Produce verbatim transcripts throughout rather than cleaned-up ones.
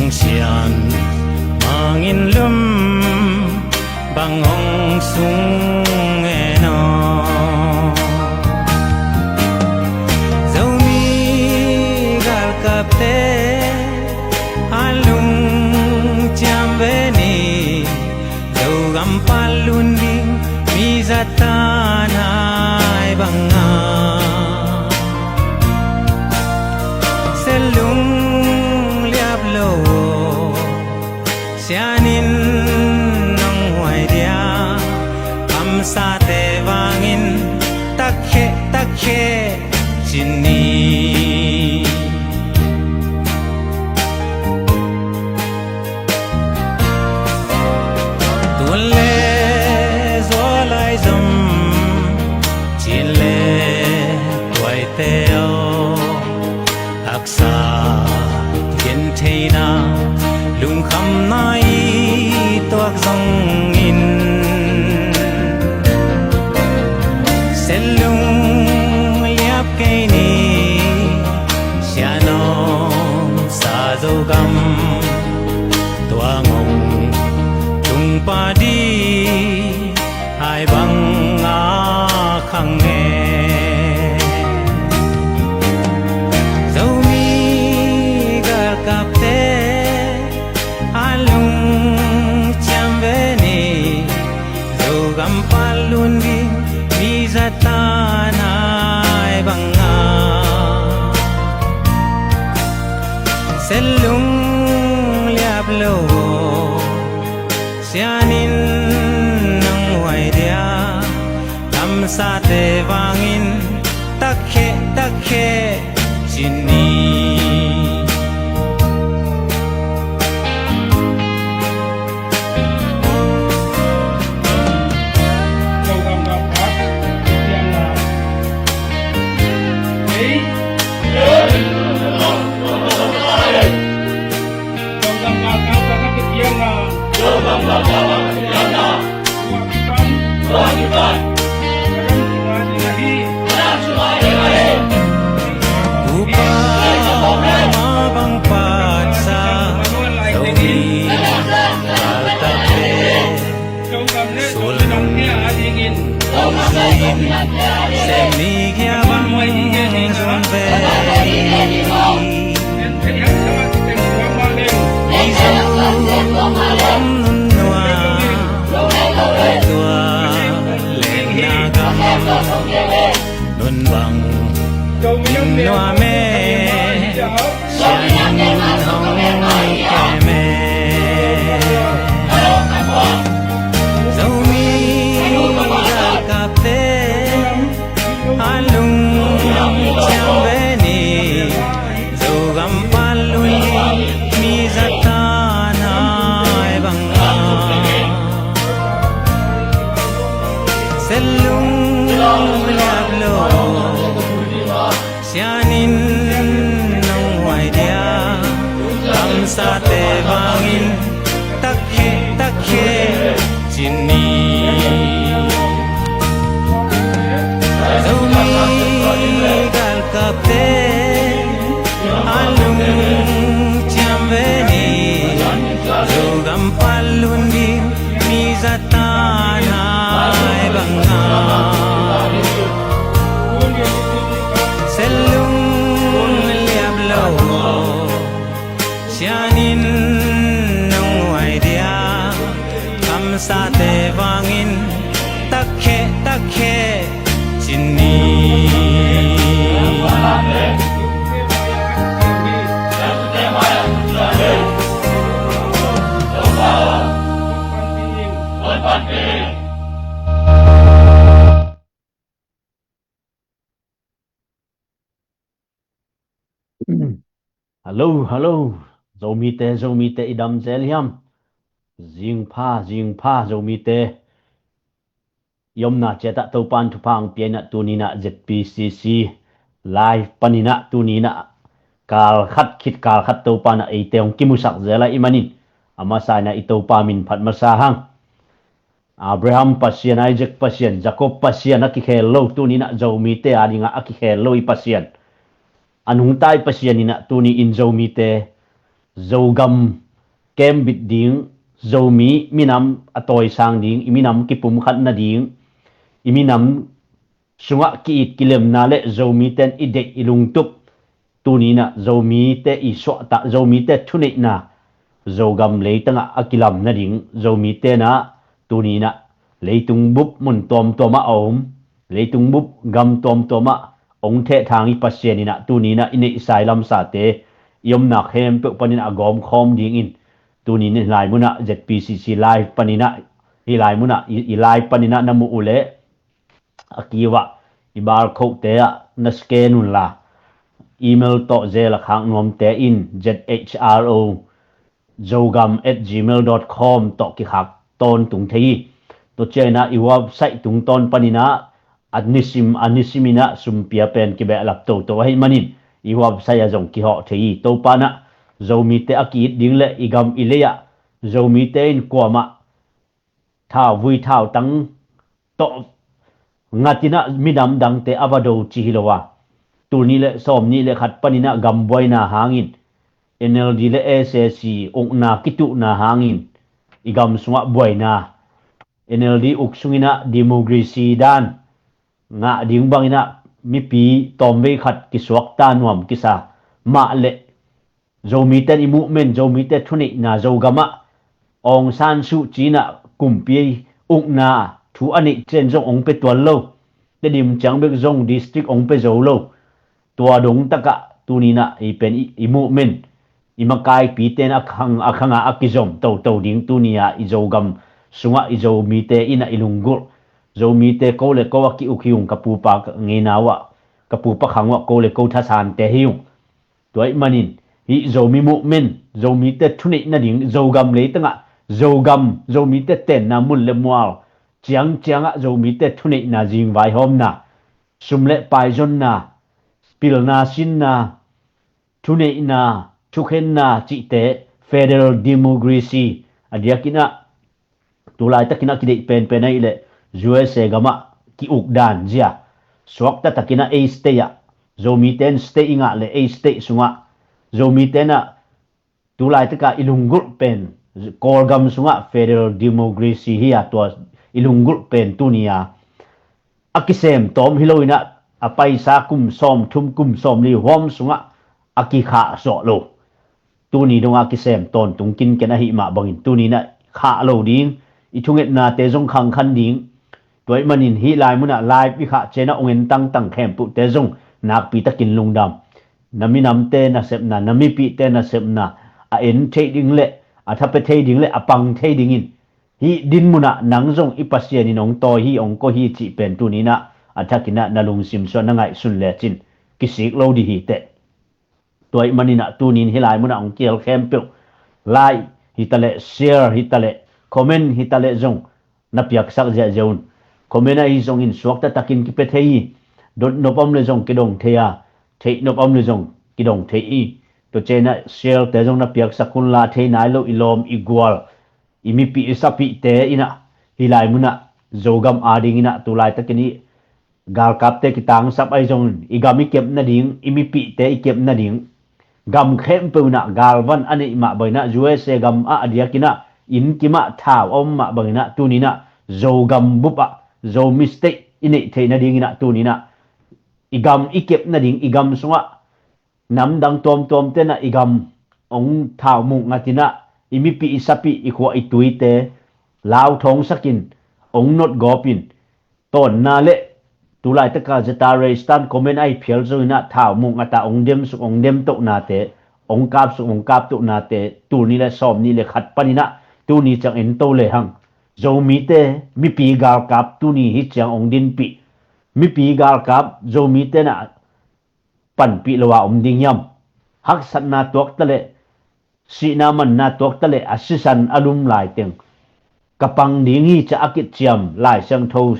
Sian mangin lum bang hong sung en aw. Zomi galkapte a lungciam ve ni. Zogam palun ding mi zatan hai banga. Selung liap lo. Sianin nong huai dia. Kamsate vangin takhe takhe cin ni. Tuan le zualai zom cin le tuaite aw. Haksa gentheina lungkhamna i tuak zongin. Selung liap kei ni. Sianom sa Zogam tua ngong tung padi hai banga khang e. Zomi galkapte a lungciam ve ni. Zogam palun ding mi zatan hai banga. Selung liap lo. Sianin nong huai dia. Kamsate vangin takhe takhe cin ni. Upa ma bang patsa Zomi galkapte. Sulung zuin semi giaman zun ve. Izo om nun nua tua leng na gam nun bang nun nua me. Sianin hong keme. Zomi galkapte a lungciam ve ni. Zogam palun mi zatan hai banga. Selung liap lo. Sianin nong huai dia. Kamsate vangin takhe takhe cin ni. Zomi galkapte a lungciam ve ni. Zogam palun ding mi zatan hai banga. Selung liap lo. Sianin nong huai dia. Kamsate vangin takhe takhe cin ni. Hallo, hallo. Zomite, Zomite, i dam zel hiam? Zingpha, zingpha, Zomite. I omna ciatah Topan thupha hong pia inah tuninah Z P C C live paninah tuninah kalkhat khit kalkhat Topanah eite hong kimusak zel ah i manin a masa inah i Topa min phat masa hang. Abraham Pasian, Isaac Pasian, Jacob Pasian a kikhel lo, tuninah Zomite a dingah a kikhel lo i Pasian, a nungta i Pasian inah tuni in Zomite Zogam kembit ding, Zomi minam a tawisang ding, i minam kipumkhat nading, i minam sungah ki-it kilemna le Zomite in i deih i lungtup, tuninah Zomite i suahtak, Zomite thuneihna Zogam leitangah a kilam nading, Zomite nah tuninah leitung bup mun tuamtuamah a om, leitung bup gam tuamtuamah ong thehthang i Pasian inah tuninah i neihsa i lamsate i omna khempeuh paninah a gawmkhawm dingin tuninah hi lai munah Z P C C live paninah, hi lai munah i, i live paninah na muh uh leh a kiuah i barcode-te ah na scan unla, email tawh zel a khak nuamte in Z H R O zogam at gmail dot com tawh kikhak tawntung thei hi. Tua cianginah i website tungtawn paninah a nisim a nisiminah sumpia pen kibehlap toto ahih manin i website ah zong kihawh thei hi. Topa nah Zomite a ki-it ding le i gam i lei-ah Zomite in kuamah thau vui thau tang tawh ngatinah minam dangte a va do ci hi lo a, tul nih le sawm nih le khat paninah gam buaina hangin N L D le S A C ukna kituhna hangin i gam sungah buaina, N L D uk sunginah democracy dan ngah ding banginah mipi tawmvei khat kisuakta nuam kisa mah le Zomite in i movement, Zomite thuneihna Zogamah Aung San Suu Kyi inah kumpi ukna thu a neih ciang zong ong pe tuan lo. Tedim ciang bek zong district ong pe zo lo. Tua dong takah tuninah i pen i, i movement, i makaipite in a khang, a khangah a kizom toto ding tuni-ah i Zogam sungah i Zomite inah i lunggulh. Zomite ko le ko a ki-uk hi ung, ka pupa ngeina uhah, ka pupa khang uhah ko le ko thasante hi ung. Tua ahih manin hih Zomi movement, Zomite thuneih nading, Zogam leitangah, Zogam, Zomite tenna mun le mual ciangciangah Zomite thuneihna zingvaihawmna, sum le paizonna, pilna sinna, thuneihna, thukhenna cihte, federal democracy a diakinah tulaitakinah kideih penpen ahih leh U S A gamah ki-uk dan zia, suakta takinah ei state ah, Zomite in state i ngah le ei state sungah Zomite inah tulaitakah i lunggulh pen Kawlgam sungah federal democracy hi a, tua i lunggulh pen tuni-a a kisem tawm hi loinah a paisa kum sawm thum kum sawm li huam sungah a kikhah sawh lo. Tuni dongah kisem tawntung kinken ahih mah bangin tuninah khah lo ding, i thungetnate zong khangkhan ding. Tua ahih manin hih lai munah live i khah cianah ong en tangtang khempeuhte zong nakpitakin lungdam. Na minamte nasepna, na mipihte nasepna a en theih ding le a thape thei ding le a pang thei dingin hih din munah nang zong i Pasian in ong tawi hi, ong ko hi cih pen tuninah a thakinah na lungsim suah na ngaihsun lecin kisik lo dih hi teh. Tua ahih maninah tunin hih lai munah ong kihel khempeuh like hitaleh, share hitaleh, comment hitaleh zong na piaksak ziahziah un. Comment ahi zongin suakta takin kipia thei hi. Dot nop om le zong kidong thei a, theih nop om le zong kidong thei hi. Tua cianah share-te zong na piaksak unla, thei nai lo i lawm i gual, i mipih i sapihte inah hih lai munah Zogam adinginah tulaitakin i galkapte kitangsap ahi zongin i gam i kep nading, i mipihte i kep nading, gam khempeuh inah galvan a neih mah banginah U S A gam ah a diakinah innkimah thau a om mah banginah tuninah Zogam bupah Zomi state i neih theih nadinginah tuninah i gam i kep nading, i gam sungah namdang tuamtuam tenah i gam ong thau muk ngatinah i mipih i sapih i khua i tuite lauthawngsakin ong notgawpin tawnna le tulaitaka zeta reistan comment ahi phial zoinah thau muk ngata ong demsuk ong demtohnate, ong kapsuk ong kaptohnate tul nih le sawm nih le khat paninah tuni ciang ento lehang Zomite mipi galkap tuni hih ciang ong dinpih, mipi galkap Zomite nah panpih lo a om ding hiam? Haksatna tuakta le sihna manna tuakta le a sisan a lum laiteng ka pang ding hi ci-a a kiciam Lai Siangtho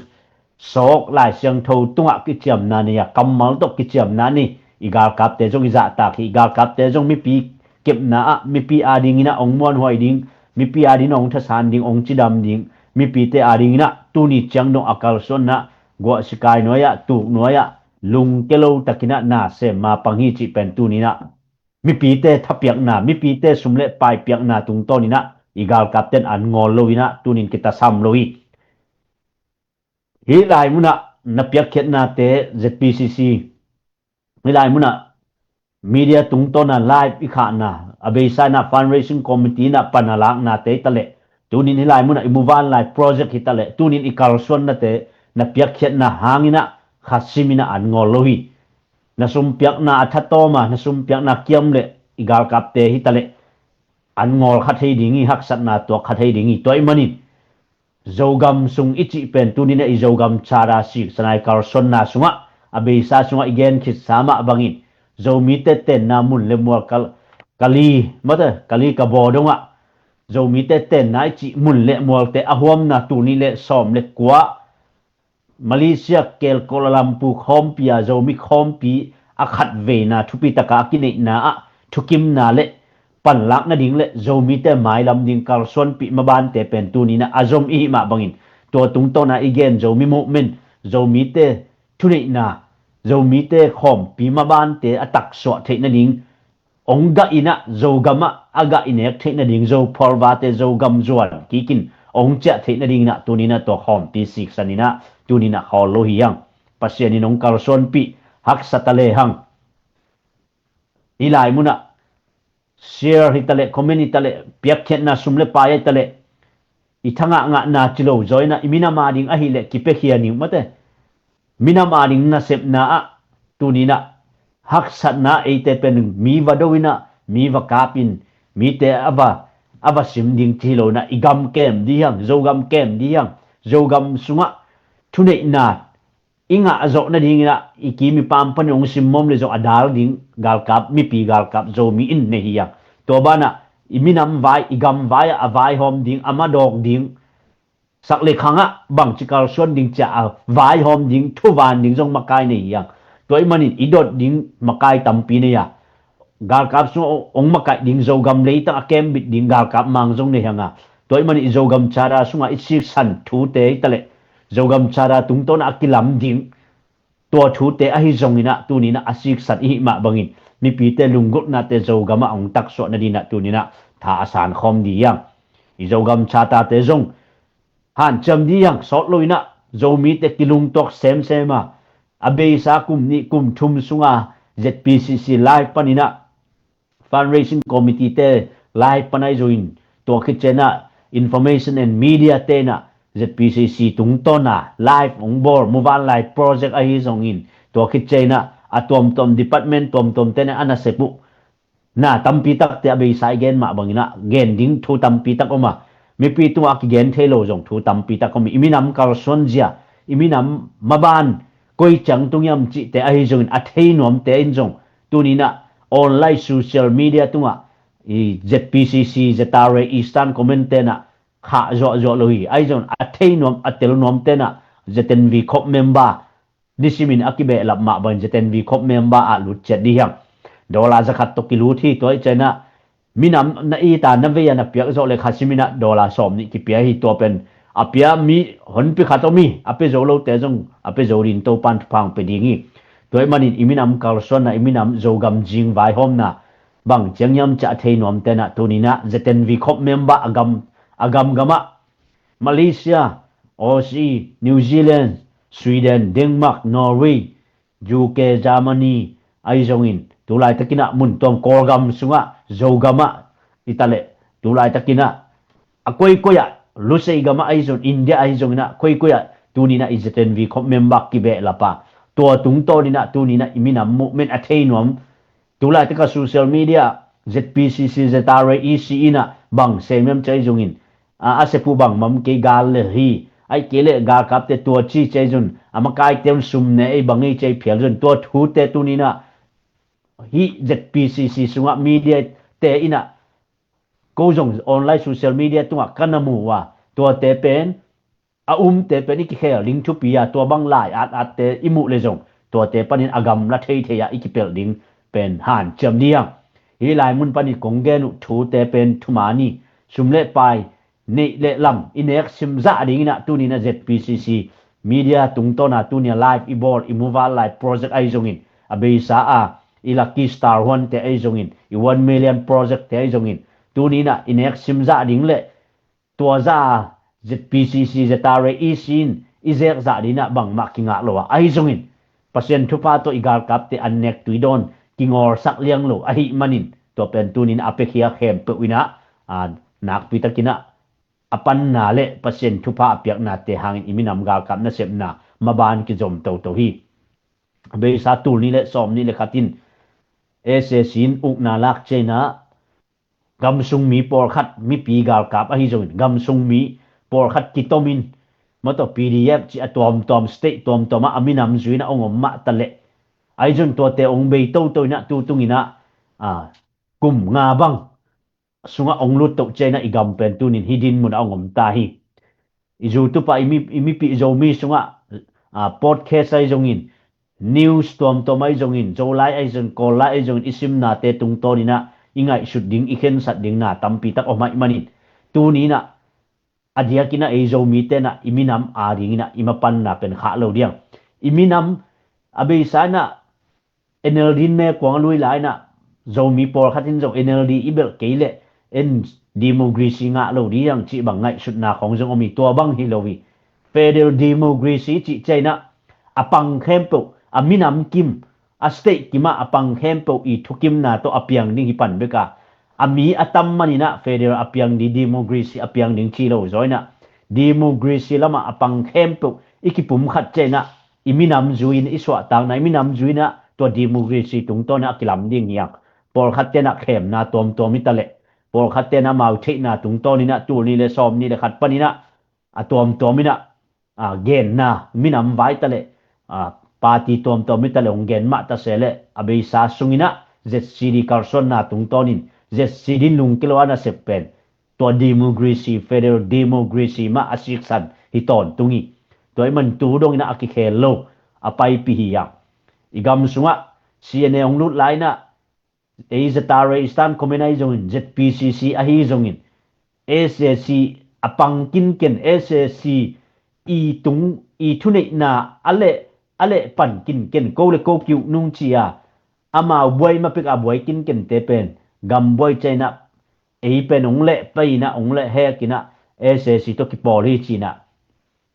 sawk, Lai Siangtho tungah kiciamna nei a, kammal tawh kiciamna nei. I galkapte zong i zahtak hi. I galkapte zong mipi kepna ah mipi adinginah ong muanhuai ding, mipi adinginah ong thasan ding, ong cidam ding, mipite adinginah tuni ciang dong a kalsuanna guah sikai nuai-ah, tuk nuai-ah lungke lo takinah na sem mapang hi cih pen tuninah mipite thapiakna, mipite sum le pai piakna tungtawn inah i galkapten an ngawl lo inah tunin kitasam lo hi. Hih lai munah na piakkhiatnate Z P C C, hih lai munah media tungtawna live i khahna, a beisa inah fundraising committee inah pan a laknate hi taleh, tunin hih lai munah i muvanlai project hi taleh, tunin i kalsuannate na piakkhiatna hanginah khasim inah an ngawl lo hi. Na sumpiakna a thatawma, na sumpiakna kiam le i galkapte hi taleh an ngawl kha thei ding hi, haksatna tuak kha thei ding hi. Tua ih manin Zogam sung i cih pen tuninah i Zogam chara siksana i kalsuanna sungah a beisa sungah i gen khitsa mah bangin Zomite tenna mun le mual kal, kali mate kali ka baw dongah Zomite tenna i cih mun le mualte a huamna tuni le sawm le kua Malaysia kel Kuala Lumpur khawmpi a Zomi khawmpi a khatveina thupitaka a kineihna ah thukimna le panlak nading le Zomite mailam ding kalsuanpih mabante pen tuninah a zom i hih mah bangin tua tungtawna i gen Zomi movement, Zomite thuneihna, Zomite khawmpi mabante a taksuah theih nading ong gah inah Zogamah a gah i nek theih nading Zo phualvate Zogam zuan kikin ong ciah theih nading inah tuninah tua khawmpi siksan inah tuninah khawl lo hi hang. Pasian in ong kalsuanpih haksa ta le hang. Hih lai munah share hi taleh, comment hi taleh, piakkhiatna sum le pai hi taleh, i thangah ngahna ci lo zaw inah i minam a ding ahileh kipiakhia ning mate. Minam a ding nasepna ah tuninah haksatna eite pen mi va do inah mi va kapin mite a va a va sim ding ci lo inah i gam kem di hang, Zogam kem di hang. Zogam sungah thuneihna i ngah zawh nadinginah i kim i pam panin hong simmawm le zong a dal ding galkap, mipi galkap Zomi in nei hi hang. Tua banah i minam vai, i gam vai ah a vaihawm ding, a madawk ding, sak le khangah bangci kalsuan ding ciah a vaihawm ding, thuvan ding zong makai nei hi hang. Tua ih manin i dot ding makai tampi nei a galkap sung ong makaih ding Zogam leitang a kembit ding galkap mang zong nei hanga. Tua ih manin i Zogam chara sungah i siksan thute hi taleh Zogam chara tungtawna a kilam ding tua thute ahi zonginah tuninah a siksan i hih mah bangin mipite lunggulhnate Zogamah ong taksuah nadinah tuninah tha a sankhawm di hiang. I Zogam chatate zong hanciam di hiang, sawt lo inah Zomite kilungtuak semsem a a beisa kum nih kum thum sunga Z P C C live paninah fundraising committee te live pan ahi zongin tua khit cianah information and media tenah Z P C C tungtawna live ong bawl muvanlai project ahi zongin tua khit cianah a tuamtuam department tuamtuam tenah a nasep uh na tampi takte a beisa i gen mah banginah gen ding thu tampi tak om a, mipi tungah a kigen thei lo zong thu tampi tak om i, i minam kalsuan zia, i minam maban koi ciang tung hiam cihte ahi zongin a thei nuamte in zong tuninah online social media tungah i Z P C C, Z R A, Eastern Command tenah khah zuahzuah lo hi. Ahi zongin a thei nuam a tel nuam tenah Z N V khop member nisimin a kibehlap mah bangin Z N V khop member ah lut ciat di hiang. Dollar zakhat tawh kilut hi. Tua i cianah minam na ita na vei a na piak zawh le kha siminah dollar sawm nih kipia hi. Tua pen a pia mi honpi khat om hi. A pia zo lote zong a pia zo din Topan thupha hong pia ding hi. Tua ih manin i minam kalsuanna, i minam Zogam zing vaihawmna bang ciang hiam ciah a thei nuam tenah tuninah Z N V khop member a gam a gamgamah Malaysia, Aussie, New Zealand, Sweden, Denmark, Norway, U K, Germany ahi zongin tulaitakinah mun tuam Kawlgam sungah Zogamah i taleh tulaitakinah a koikoi ah Lusei gamah ahi zong India ahi zonginah koikoi ah tuninah i Z N V khop member kibehlap a tua tungtawninah tuninah i minam movement a thei nuam tulaitaka social media Z P C C, Z R A, E C inah bang sem hiam cai zongin a a sep uh bang mam kei gal le hi. Aih kei le galkapte tua ci cai zong a makaite un sum ne ei bang ei cai phial zong tua thute tuninah hih Z P C C sungah media te inah ko zong online social media tungah ka na mu uh a tuate pen a umte pen i kikhel ding thupi a tua bang lai atatte i muh le zong tuate panin a gamla theithei ah i kipelh ding pen hanciam di hiang. Hih lai mun panin kong gen uh thute pen thuman hi. Sum le pai neih le lam i nek simzah dinginah tuninah Z P C C media tungtawna tunia live i bawl i muvanlai project ahi zongin a beisa a i Lucky Star huante ahi zongin, i one million project te ahi zongin, tuni inah i nek sim zah ding le tua zah a Z P C C, Z R A, E C in i zek zah ding inah bangmah kingah lo a, ahi zongin Pasian thupha tawh i galkapte an nek tui dawn kingawlsak liang lo ahih manin, tua pen tuni inah a piakhia khempeuh inah a nakpi tak inah a panna le Pasian thupha a piaknate hangin i minam galkap nasepna maban kizom toto hi. A beisa tul nih le sawm nih le khat in S A C in ukna lak ciangin ah gamsung mi pawlkhat, mipi galkap ahi zongin gamsung mi pawlkhat kitomin, mawtaw P D F cih a tuamtuam, state tuamtuam ah a minam zui inah hong om mah ta leh, ahi zongin tuate hong bei toto inah tu tung inah, a, kum nga bang sungah hong lut toh ciangin ah i gam pen tuni in hih dinmun ah hong om ta hi. I zu tupa i mi, i mipih Zomi sungah, a, podcast ahi zongin, news tuamtuam ahi zongin, Zolai ahi zongin, Kawllai ahi zongin, i simnate tungtawn inah i ngaihsut ding, i khensat ding na tampi tak om ahih manin, tuni inah a diak inah ei Zomite inah i minam a ding inah i mapanna pen khah lo diang. I minam a beisa inah N L D in mekuang a lui lai inah Zomi pawlkhat in zong N L D i belh kei leh en democracy ngah lo ding hiang cih bang ngaihsutna khawng zong om hi. Tua bang hi lo hi. Federal democracy cih ciang inah a pang khempeuh, a minam kim, a state kim ah a pang khempeuh i thukimna tawh a piang ding hi pan bek a, a mi a tam man inah federal a piang ding, democracy a piang ding ci lo zaw inah, democracy lamah a pang khempeuh i kipumkhat ciang inah i minam zui in, i suahtakna, i minam zui inah tua democracy tungtawn inah a kilam ding hiang. Pawlkhatte inah khemna tuamtuam hi ta leh, pawlkhatte inah amau theihna tungtawn inah tul nih le sawm nih le khat pan inah a tuamtuam inah, a, genna, minam vai ta leh, a, party tuamtuam hi ta leh hong gen mah ta se leh, a beisa sung inah Z C D kalsuanna tungtawn in Z C D in lungkia lo a nasep pen tua democracy, federal democracy mah a siksan hi tawntung hi. Tua ahih man tu dong inah a kikhel lo, a paipih hi hiang. I gam sungah C N A hong lut lai inah, ei Z R A Eastern Command ahi zongin, Z P C C ahi zongin, S A C a pang kinken, S A C i tung, i thuneihna a leh, a leh pan kinken, ko le ko ki-uk nung ci a, amau buai ma pek a buai kinkente pen gam buai ciang inah, ei pen hong leh pai inah, hong leh hek inah, S A C tawh kipawl hi ci inah,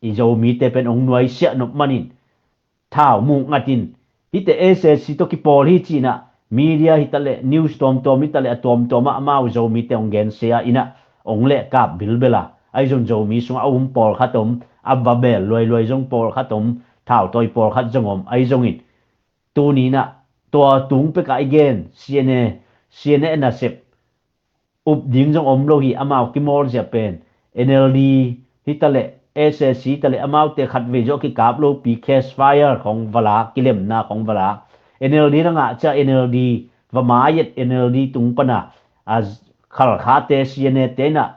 i Zomite pen hong nuaisiah nop manin, thau muk ngat in, hihte S A C tawh kipawl hi ci inah, media hi ta leh, news tuamtuam hi ta leh, a tuamtuam ah amau Zomite hong gensia inah, hong leh kap bilbel a, ahi zong Zomi sungah a um pawlkhat om, a va bel luailuai zong pawlkhat om, thautawi pawlkhat zong om, ahi zongin tuni inah tua tung pek a i gen C N A, C N A nasep up ding zong om lo hi. Amau kimawl zia pen N L D hi ta leh, S A C hi ta leh, amaute khatvei zong kikap lopi, ceasefire khawng va la, kilemna khawng va la. N L D na ngah ciang N L D va mai et, N L D tung pan a, a, Khalkhate, C N A te inah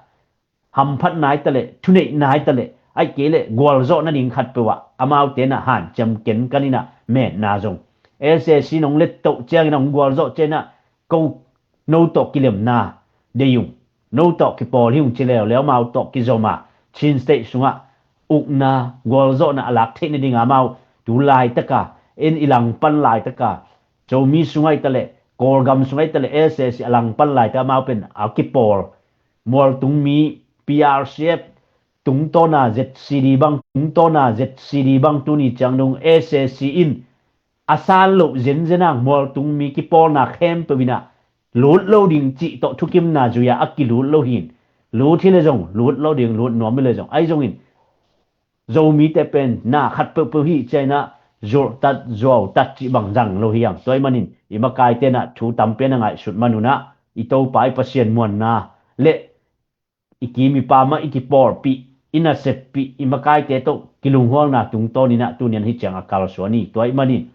hamphatna hi ta leh, thuneihna hi ta leh, ahih kei leh gualzawh nading khatpeuh ah amaute inah hanciam kenkan inah metna zong, S A C in hong let toh ciang inah, hong gualzawh ciang inah, ko, no tawh kilemna deih ung, no tawh kipawl hi ung ci leuleu, amau tawh kizom a, Chin State sungah ukna, gualzawhna a lak theih nading a amau tu laitak a, en i langpan laitak a, Zomi sungah hi ta leh, Kawlgam sungah hi ta leh, S A C a langpan laitak a amau pen a kipawl, mualtung mi, P R C F tungtawn a Z C D bang, tungtawn a Z C D bang tuni ciang dong S A C in a san loh zenzen ang, mualtung mi kipawlna khempeuh inah lut lo ding cih tawh thukimna zui a, a kilut lo hi in, lut hi leh zong lut lo ding, lut nuam hi leh zong, ahi zongin Zomite pen na khat peuhpeuh hi ciang inah, zulhtat, zuautat cih bang zang lo hi hang. Tua ahih manin i makaite inah thu tampi a na ngaihsut man un ah, i Topa i Pasian muanna le i kim i pam ah i kipawlpih, i naseppih, i makaite tawh kilunghualna tungtawn inah tuni-in hih ciang a kalsuan hi. Tua ahih manin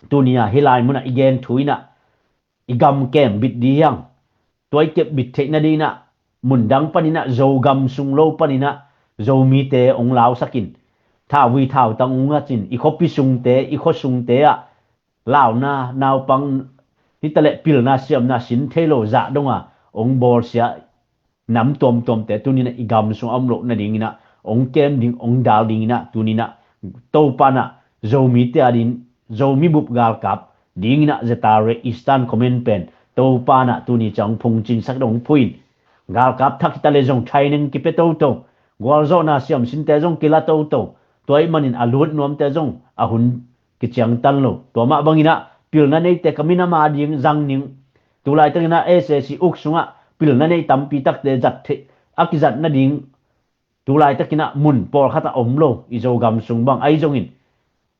tuni-a hih lai munah i gen thu inah i gam kembit ding hi hang. Tua i kepbit theih nading inah mundang pan inah, Zogam sung lo pan inah Zomite hong lausak in, thauvui thautang hong ngat in, i khuapi sungte, i khua sungte ah launa, naupang, hi ta leh pilna siamna sin thei lo zah dong a hong bawlsia nam tuamtuamte tuni inah i gam sung a om loh nading inah hong kem ding, hong dal ding inah tuni inah Topa inah Zomite a ding, Zomi bup galkap dinginah Zatare Eastern Command pen Topa nah tuni ciang phungcinsak dong phuin, galkap thak hita le zong training kipia toto, gualzawhna siamsinte zong kila toto, tua ih manin a lut nuamte zong a hun kiciangtan lo. Tua mah banginah pilna neite ka minam a ding zang ning. Tulaitakinah S A C uk sungah pilna nei tampi takte zat theih a kizat nading tulaitakinah mun pawlkhatah om lo, i Zogam sung bang ahi zongin,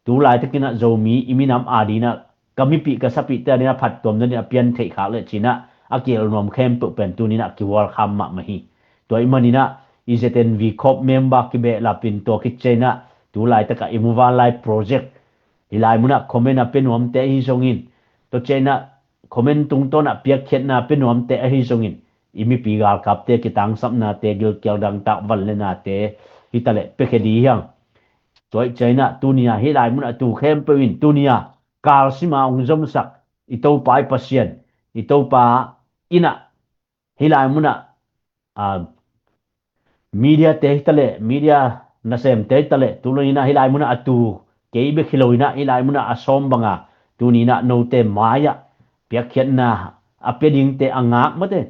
tulaitakinah Zomi i minam a dinah ka mipih ka sapihte a dinah phattuam nadinah a pian theih khak le cinah a kiel nuam khempeuh pen tuninah kihualkham mahmah hi. Tua ih maninah i Z N V khop member kibehlapin tua khit cianah tulaitakah i muvanlai project hi lai munah comment a pia nuamte ahi zongin, tua cianah comment tungtawnah piakkhiatna pia nuamte ahi zongin, i mipi galkapte kitangsapnate, gilkial dangtak van le nate hitaleh piakhia dih hiang. Tua ih cianah tunia hi lai munah tu khempeuh in tunia kalsima hong zomsak i Topa i Pasian, i Topa inah hi lai munah, a, mediate hitaleh, media nasemte hitaleh, tulo inah hi lai munah a tu kei bek hi lo inah hi lai munah a sawm banga tuninah note mai-ah piakkhiatna a pia dingte a ngak mate,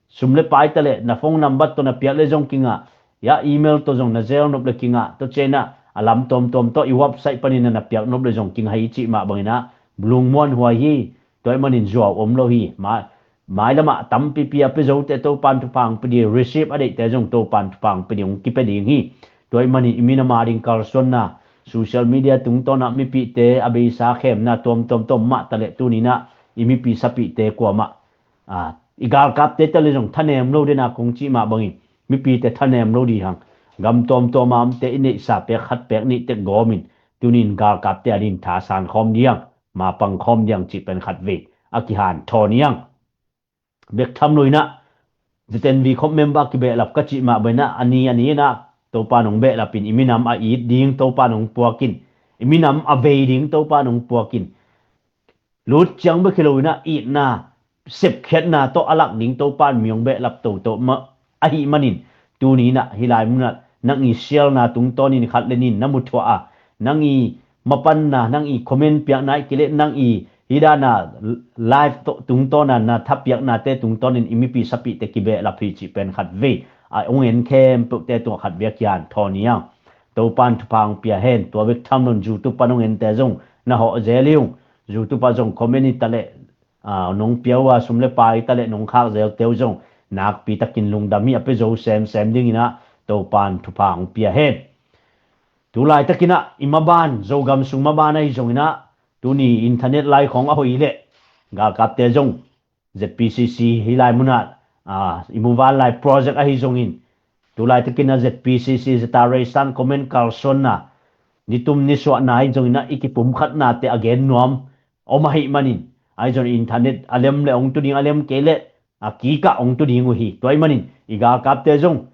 sum le pai taleh na phone number tawh na piak le zong kingah, ya email tawh zong na zel nop le kingah, tua cianah a lam tuamtuam tawh i website panin na piak nop le zong kingah hi cih mah banginah lungmuan huai hi. Tua ih manin zuau om lo hi. Mai, mai lamah tampipi a pia zote Topan thupha hong pia dih, receive a deihte zong Topan thupha hong pia dih, hong kipia ding hi. Tua ih manin i minam a ding kalsuanna, social media tungtawnah mipihte a beisa khemna tuamtuam tawh mah taleh tuninah i mipi sapihte kuamah, a, i galkapte taleh zong thanem lo dena kong cih mah bangin mipite thanem lo dih hang. Gam tuamtuam a omte i neihsa pek khat pek nih tek gawmin tunin galkapte a din thasan khawm dih hang, mapang khawm dih hang cih pen khatvei a kihanthawn hi hang. Bek tham lo inah Z N V khop member kibehlap ka cih mah banginah a ni a ni inah Topa nong behlapin i minam a it ding Topa nong puakin, i minam a vei ding Topa nong puakin, lut ciang bek hi lo inah itna sepkhiatna tawh a lak ding Topan mi hong behlap toto mah ahih manin, tuninah hi lai munah nang i sialna tungtawnin khat le nin na muthuah a, nang i mapanna, nang i comment piakna ih kileh nang i hi dana live tawh tungtawna na thapiaknate tungtawnin i mipi sapihte kibehlap hi cih pen khatvei a hong en khempeuhte tungah khat bia kihanthawn hi hang. Topan thupha hong pia hen. Tua bek tham lo in YouTube pan hong ente zong na hawh zel hi ung. YouTube ah zong comment hitaleh, a, nong pia uh a sum le pai taleh nong khak zelte uh zong nakpi takin lungdam hi, a pia zo semsem dinginah Topan thupha hong pia hen. Tulaitakinah i maban, Zogam sung maban ahi zonginah tuni internet lai khawng a hoih leh galkapte zong Z P C C hi lai munah, a, i muvanlai project ahi zongin, tulaitakinah Z P C C, Zatare Eastern Command kalsuanna, nitum nisuahna ahi zonginah i kipumkhatnate a gen nuam om ahih manin, ahi zong internet a lem le hong tu ding, a lem kei leh a kikah hong tu ding uh hi. Tua ih manin i galkapte zong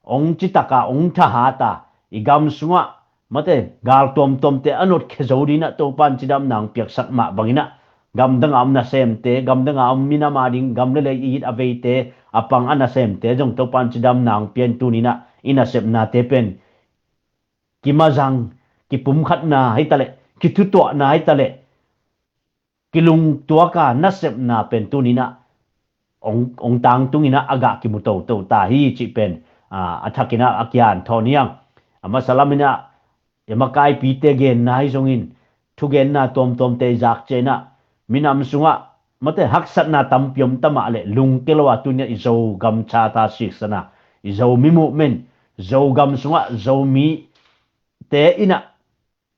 hong citaka, hong thahata, i gam sungah mate gal tuamtuamte a notkhia zo dinah Topan cidamna hong piaksak mah banginah gamdanga om nasemte, gamdanga om minam a ding gam le lei it a veite, a pang a nasemte zong Topan cidamna hong pian tuninah i nasepnate pen kimazang, kipumkhatna hitaleh, kithutuahna hitaleh, kilungtuaka nasepna pen tuninah hong, hong tangtunginah a gah kimu toto ta hi cih pen, a, a thakinah a kihanthawn hi hang. A masa laminah i makaipite genna ahi zongin thugenna tuamtuamte i zak cianah minam sungah mate haksatna tampi om tamah leh lungke lo a tunia i Zogam Charter siksana, i Zomi movement, Zogam sungah Zomite inah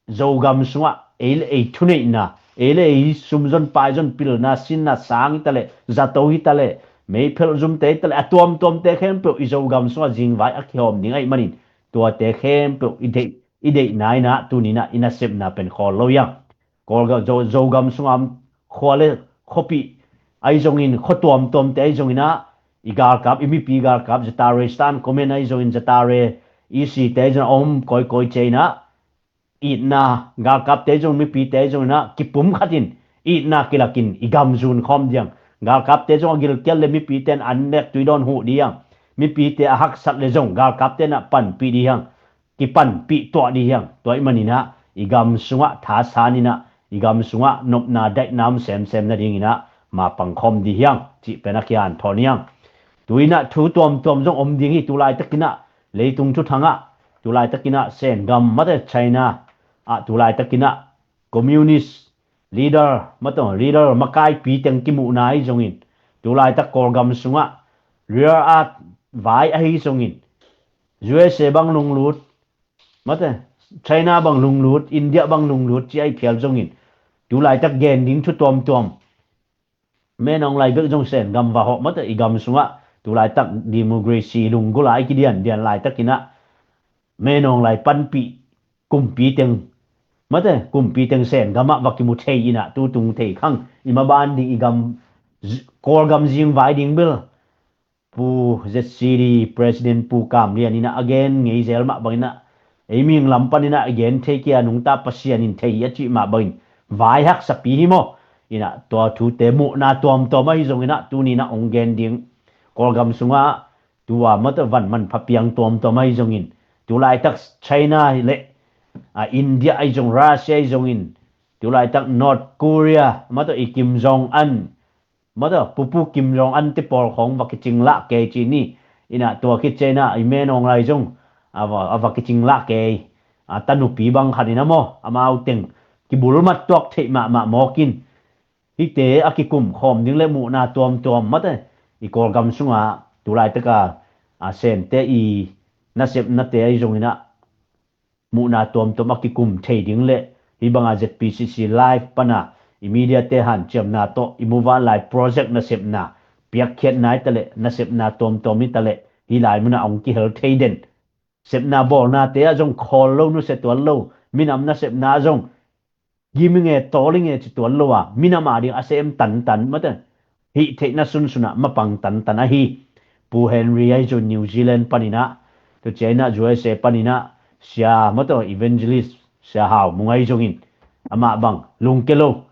Zogam sungah ei le ei thuneihna, ei le ei sumzon paizon, pilna sinna, sang hitaleh, zato hitaleh, meiphelh zumte hitaleh, a tuamtuamte khempeuh i Zogam sungah zingvai a kihawm ding ahih manin tuate khempeuh i deih, i deihna inah tuninah i nasepna pen khawl lo hi hang. Kawlgam, Zo, Zogam sungah khua le khuapih ahi zongin, khua tuamtuamte ahi zonginah i galkap, i mipi galkap, Zatare Eastern Command ahi zongin, Zatare E C te ahi zongin a om kawikawi cianginah itna, galkapte zong mipite zong inah kipumkhatin itna kilakin i gam zun khawm dih hang. Galkapte zong a gilkial le mipite in an nek tui dawn huh dih hang. Mipite a haksat le zong galkapte inah panpih dih hang. Kipanpih tuah dih hang. Tua ih maninah i gam sungah thasan inah i gam sungah nopna daihna om semsem nadinginah mapang khawm dih hiang cih pen a kian thawn hiang. Tu inah thu tuamtuam zong om ding hi. Tulaitakinah leitung thuthangah, tulaitakinah Sen gam mate China ah, tulaitakinah communist leader, mate leader makaipi teng kimuhna ahi zongin, tulaitak Kawlgam sungah rare earth vai ahi zongin, U S A bang lunglut, mate China bang lunglut, India bang lunglut ci ahi phial zongin, tulaitak gen ding thu tuamtuam, Menawng lai bek zong Sen gam va hawh, mate i gam sungah tulaitak democracy lunggulh a i kidiandian laitakinah Menawng lai panpih kumpi teng, mate kumpi teng Sen gamah va kimu thei inah tutung thei khang i maban ding i gam, Kawlgam zingvai ding bel Pu Z C D President Pu Kam Lian inah a gen ngei zel mah banginah, ei mihing lam paninah a gen thei kia nungta Pasian in thei a cih mah bangin vai haksapi hi maw? Inah tua thute muhna tuamtuam ahi zonginah tuninah ong gen ding. Kawlgam sungah tua mate van manpha piang tuamtuam ahi zongin, tulaitak China le a India ahi zong, Russia ahi zongin, tulaitak North Korea mate i Kim Jong Un, mate Pupu Kim Jong Un te pawl khawng va kicing lah kei ci ni. Inah tua khit cianginah i Menawng lai zong a va, a va kicing lah kei. A tanupi bang khat inah maw, amau teng kibulmat tuak theih mahmah mawkin, hihte a kikum khawm ding le muhna tuamtuam mate i Kawlgam sungah tulaitaka a Sente i nasepnate ahi zonginah muhna tuamtuam a kikum thei ding le hih banga Z P C C live pana i media te hanciamna tawh i muvanlai project nasepna piakkhiatna hi taleh nasepna tuamtuam hi taleh hih lai munah hong kihel thei den. Sepna bawlnate ah zong khawl lo, nusia tuan lo, minam nasepna ah zong gim i nge, tawl i nge ci tuan lo a, minam a ding a sem tantan mate hih theihna sunsunah mapang tantan ahi. Pu Henry ahi zong New Zealand paninah, tu cianginah U S A paninah Sia mate Evangelist Sia Hau Mung ahi zongin, amah bang lungke lo,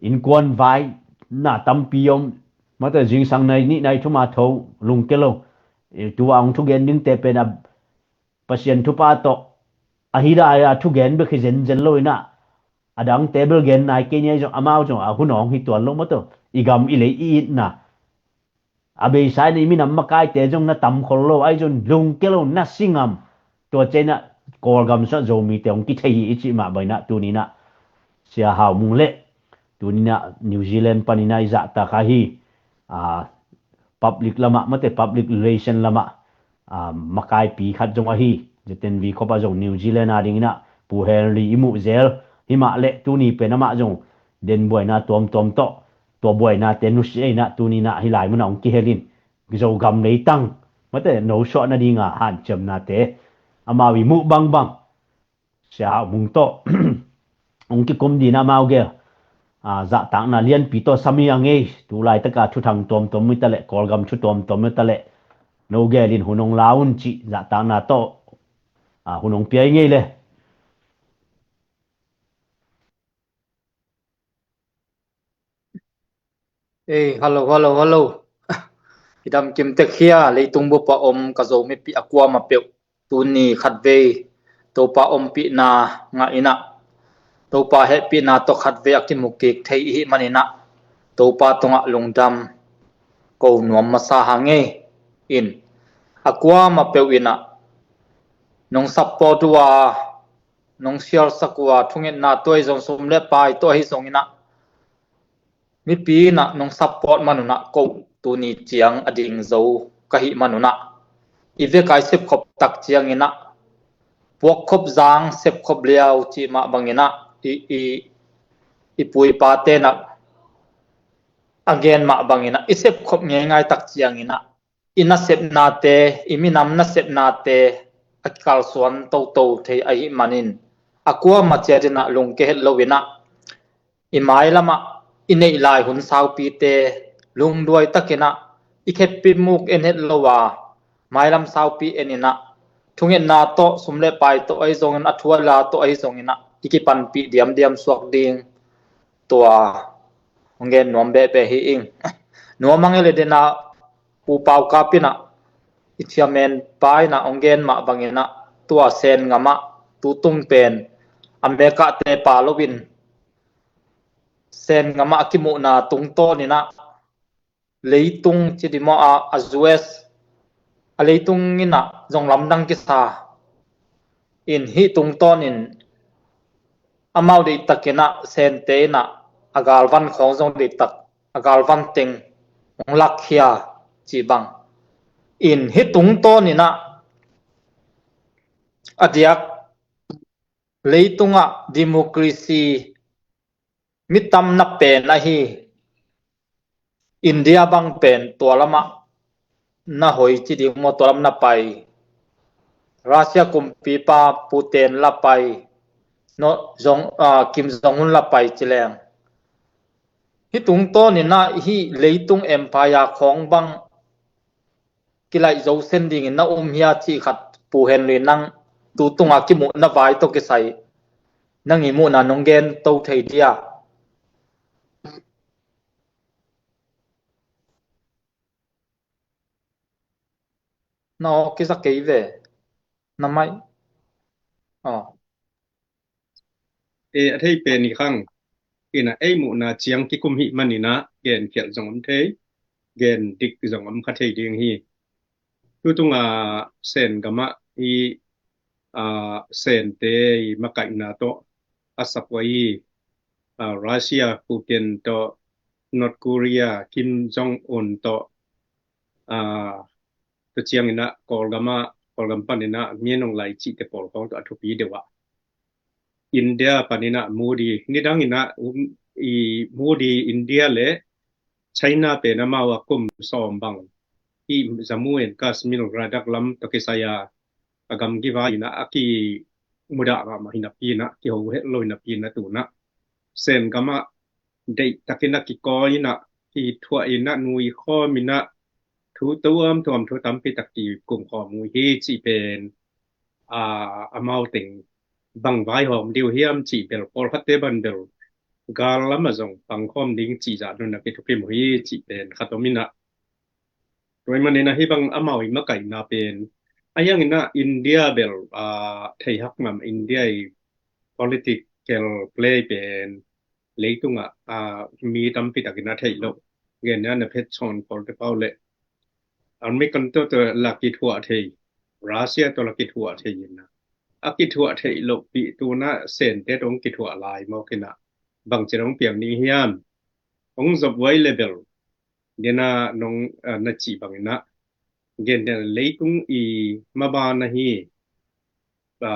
innkuan vai na tampi om mate zingsang nai nih nai thum a tho, lungke lo. Tu a hong thugen dingte pen a Pasian thupha tawh ahi lai a thugen bek hi zenzen lo inah, a dangte bel gen nai kei ni ahi zong, amau zong a hun awng hi tuan lo mate i gam i lei i itna a beisa in i minam makaite zong na tam khol lo ahi zong lungke lo, na si ngam. Tua cianginah Kawlgam sungah Zomite hong kithei hi i cih mah banginah tuninah Sia Hau Mung le tuninah New Zealand paninah i zahtak ahi, a, public lamah mate public relation lamah a, makaipi khat zong ahi. Zeten vi khop a zong New Zealand a dinginah Pu Henry i muh zel. Himah le tuni pen amah zong den buaina tuamtuam tawh tua buainate nusia inah tuninah hih lai munah hong kihelin Zogam leitang mate nosuah nadinga hanciamnate amau i muh bangbang Sia Hau Mung tawh hong kikum dinah amau gel, a, zahtakna lianpi tawh sami a ngei. Tulaitaka thuthang tuamtuam mi taleh Kawlgam thu tuamtuam mi taleh no gelin hun hong la un cih zahtakna tawh, a, hun hong pia i ngei le. Ei, hello, hello, hello. Kidam kim tek hia, leitung bup a om ka Zomipih a kuamah peuh. Tuni khatvei Topa ompihna ngah inah, Topa hehpihna tawh khatvei a kimu kik thei i hih maninah Topa tungah lungdam ko nuam masa hang ei. In a kuamah peuh inah nong support uh a, nong sialsak uh a, thungetna tawh ahi zong, sum le pai tawh ahi zonginah mipi inah nong support manunah ko tuni ciang a ding zo ka hih manunah i veka i sepkhop tak cianginah puakkhop zang sepkhop liau cih mah banginah i, i, i pu i pa tenah a gen mah banginah i sepkhop ngeingai tak cianginah i nasepnate, i minam nasepnate a kikalsuan toto thei ahih manin a kuamah ciatinah lungke het loinah i mailamah i neih lai hun saupite lungduai takinah i kheppi muk en het lo a, mailam saupi eninah thungetna tawh sum le pai tawh ahi zongin a thuala tawh ahi zonginah i kipanpih diamdiam suak ding tua hong gen nuam behbeh hi ing. Nuam a ngei le denah Pu Pau Kap inah i chairman pa inah hong gen mah banginah tua Sen ngamah tutung pen a mekahte pa loin Sen gamah a kimuhna tungtawn inah leitung ci dih maw, a, a U S a leitung inah zong lamdang kisa in, hih tungtawn in amau deihtak inah Sente inah a galvan khawng zong deihtak a galvan teng hong lakkhia cih bang in, hih tungtawn inah a diak leitungah democracy mi tam na pen ahi India bang pen tua lamah na hoi ci ding maw, tua lam na pai. Russia kumpipa Putin la pai, no, Jong, ah, Kim Jong Un la pai ci leng, hih tungtawn inah hih leitung empire khawng bang kilaih zo sen dingin na um hia cih khat, Pu Henry, nang tu tunga kimuhna vai tawh kisai nang i muhna nong gen to thei dia? Na aw kisa kei ve. Na mai. Aw. E, a thei pen i khang. Inah ei muhna ciang kikum hih man inah gen khialh zong om thei, gen dik zong om kha thei ding hi. Tu tunga Sen gamah i, a, Sente i makaihna tawh a sap uh ahi, a, Russia Putin tawh, North Korea Kim Jong Un tawh, a, tua ciang inah Kawlgam ah, Kawlgam pan inah Min Aung Hlaing cihte pawl khawng tawh a thupi deuh ah, India pan inah Modi, nidang inah, um, i Modi, India le China pen amau a kum sawm bang i Jammu and Kashmir, Ladakh lam tawh kisai a, a gamgi vai inah a kimudah mahmah hi napi inah, kiho het lo hi napi inah, tu inah Sen gamah deihtak inah kikawi inah, kithuah inah, nui khawm inah, thu tuamtuam, thu tampi tak kikum khawm uh hi cih pen, a, amau teng bang vaihawm ding uh hiam cih bel, pawlkhatte bang bel gal lamah zong pangkhawm ding cih zah nunah kithukim uh hi cih pen khat om inah, tua ahih man inah hih bang amau i makaihna pen, a hiang inah India bel, a, theihak ngam, India i political play pen leitungah, a, mi tampi tak inah theih loh. Gen inah na phet chawn pawl te pau le American tawh, tawh la kithuah thei, Russia tawh la kithuah thei inah, a kithuah theih lohpih tu inah Sente tawh hong kithuah lai mawk inah, bangci dong piang ding hiam? Hong zop uh ahi le bel, dena nong, a, na cih bang inah, gen dena leitung i maban ahi, a,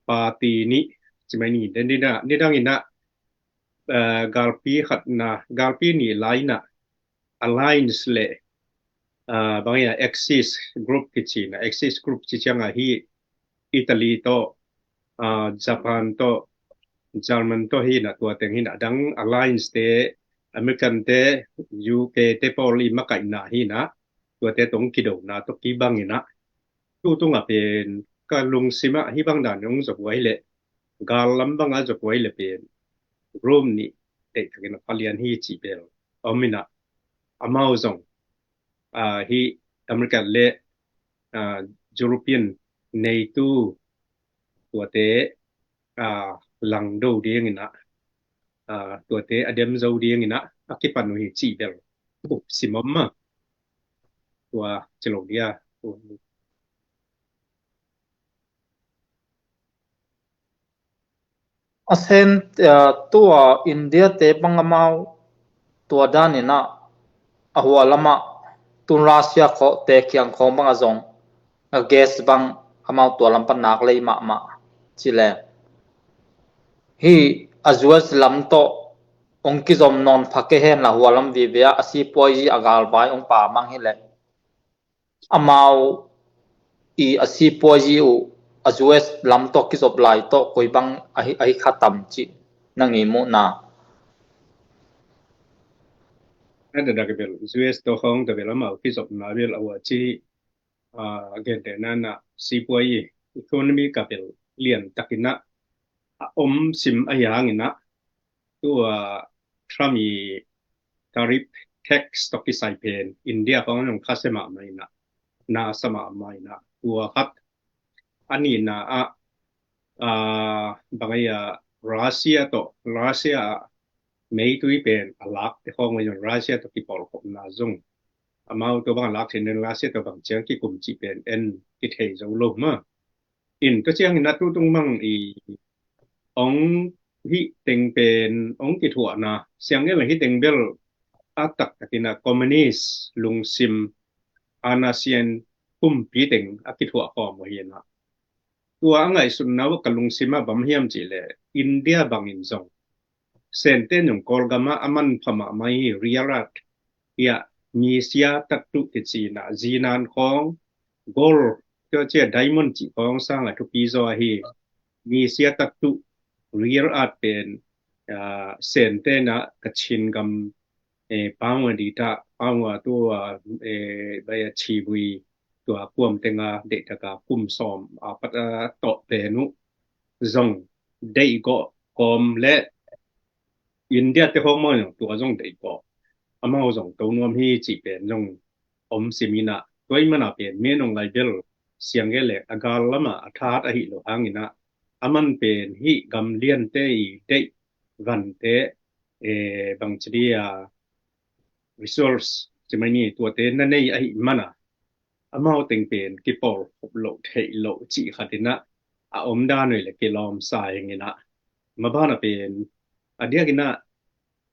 party nih, ci mai ni, den dena, nidang inah, a, galpi khatna, galpi nih lai inah alliance le, a, bang inah Axis group kici inah, Axis group ci ciang ahi Italy tawh, a, Japan tawh, German tawh hi inah, tua teng hi inah, a dang alliance te, American te, U K te pawl i makaihna hi inah, tuate tawh hong kidona tawh kibang inah, tu tungah pen ka lungsim ah hih bang dan hong zop uh ahi le, gal lam bang a zop uh ahi le pen, Rome nih deihtak inah palian hi cih bel om inah, amau zong, a, hih America le, a, European NATO, tuate, a, langdo ding inah, a, tuate a dem zo ding inah a kipan uh hi cih bel, uh, sim om mah. Tua ci lo dia. A Sen, a, tua India te bang amau tua dan inah, a hua lamah tun Russia khawngte kiang khawng bang a zong, a gas bang amau tua lam pan nak lei mahmah ci le, hih a U S lam tawh hong kizom nawn pha kei hen la, hua lam vive ah a sipuazi a galvai hong pamang hi le, amau i a sipuazi uh a U S lam tawh kizop lai tawh koi bang ahi, ahi kha tam cih nang i muhna? A dadak bel U S tawh khawng tua bel amau kizopna bel a hua ci, a, gentehna inah sipuazi, economy ka bel liantak inah a om sim ahi hang inah, tua Trump i tariff, tax tawh kisai pen India khawng zong khasia mahmah inah, nasa mahmah inah, tua khat. A nihna ah, a, bang ahi a, Russia tawh, Russia ah meitui pen a lakte khawng ahi zong Russia tawh kipawlkhopna zong amau tua bang a lak theih nading Russia tawh bang ciang kikum cih pen en kithei zo lo mah. In tua ciangin a tutung mang i ong hih teng pen ong kithuahna siang gen le hih teng bel a taktakin a communist lungsim ana sian kumpi teng a kithuah khawm uh hi na. Tua a ngaihsutna uh ka lungsim ah bang hiam cih leh India bangin zong Sente in zong Kawlgam ah a manpha mahmah hi. Rare earth hi a, misia taktuh kici na, zinan khawng, gold, tua cia diamond cih khawng sang a thupi zaw hi. Misia taktuh rare earth pen, ah, Sente in a Kachin gam, eh, Pangwa di ta, Pangwa tu, ah, eh, bai a Chibui, tua kuam tenga deih taka kum sawm a pat a tawh pen uh zong deih gawh kawm le India te khawng maw zong tua zong deih gawh amau zong to nuam hi cih pen zong om simin a, tua i mana pen Min Aung Hlaing bel siang gen le a gal lama a that ahi lo hangin a, a man pen hih gam liante i deih vante, eh, bang ci di a, resource ci mai ni, tuate na nei ahi mana amau teng pen kipawlkhop loh theih loh cih khat in a, a om dan uh le kilawm sa ing in a, maban a pen a diakin a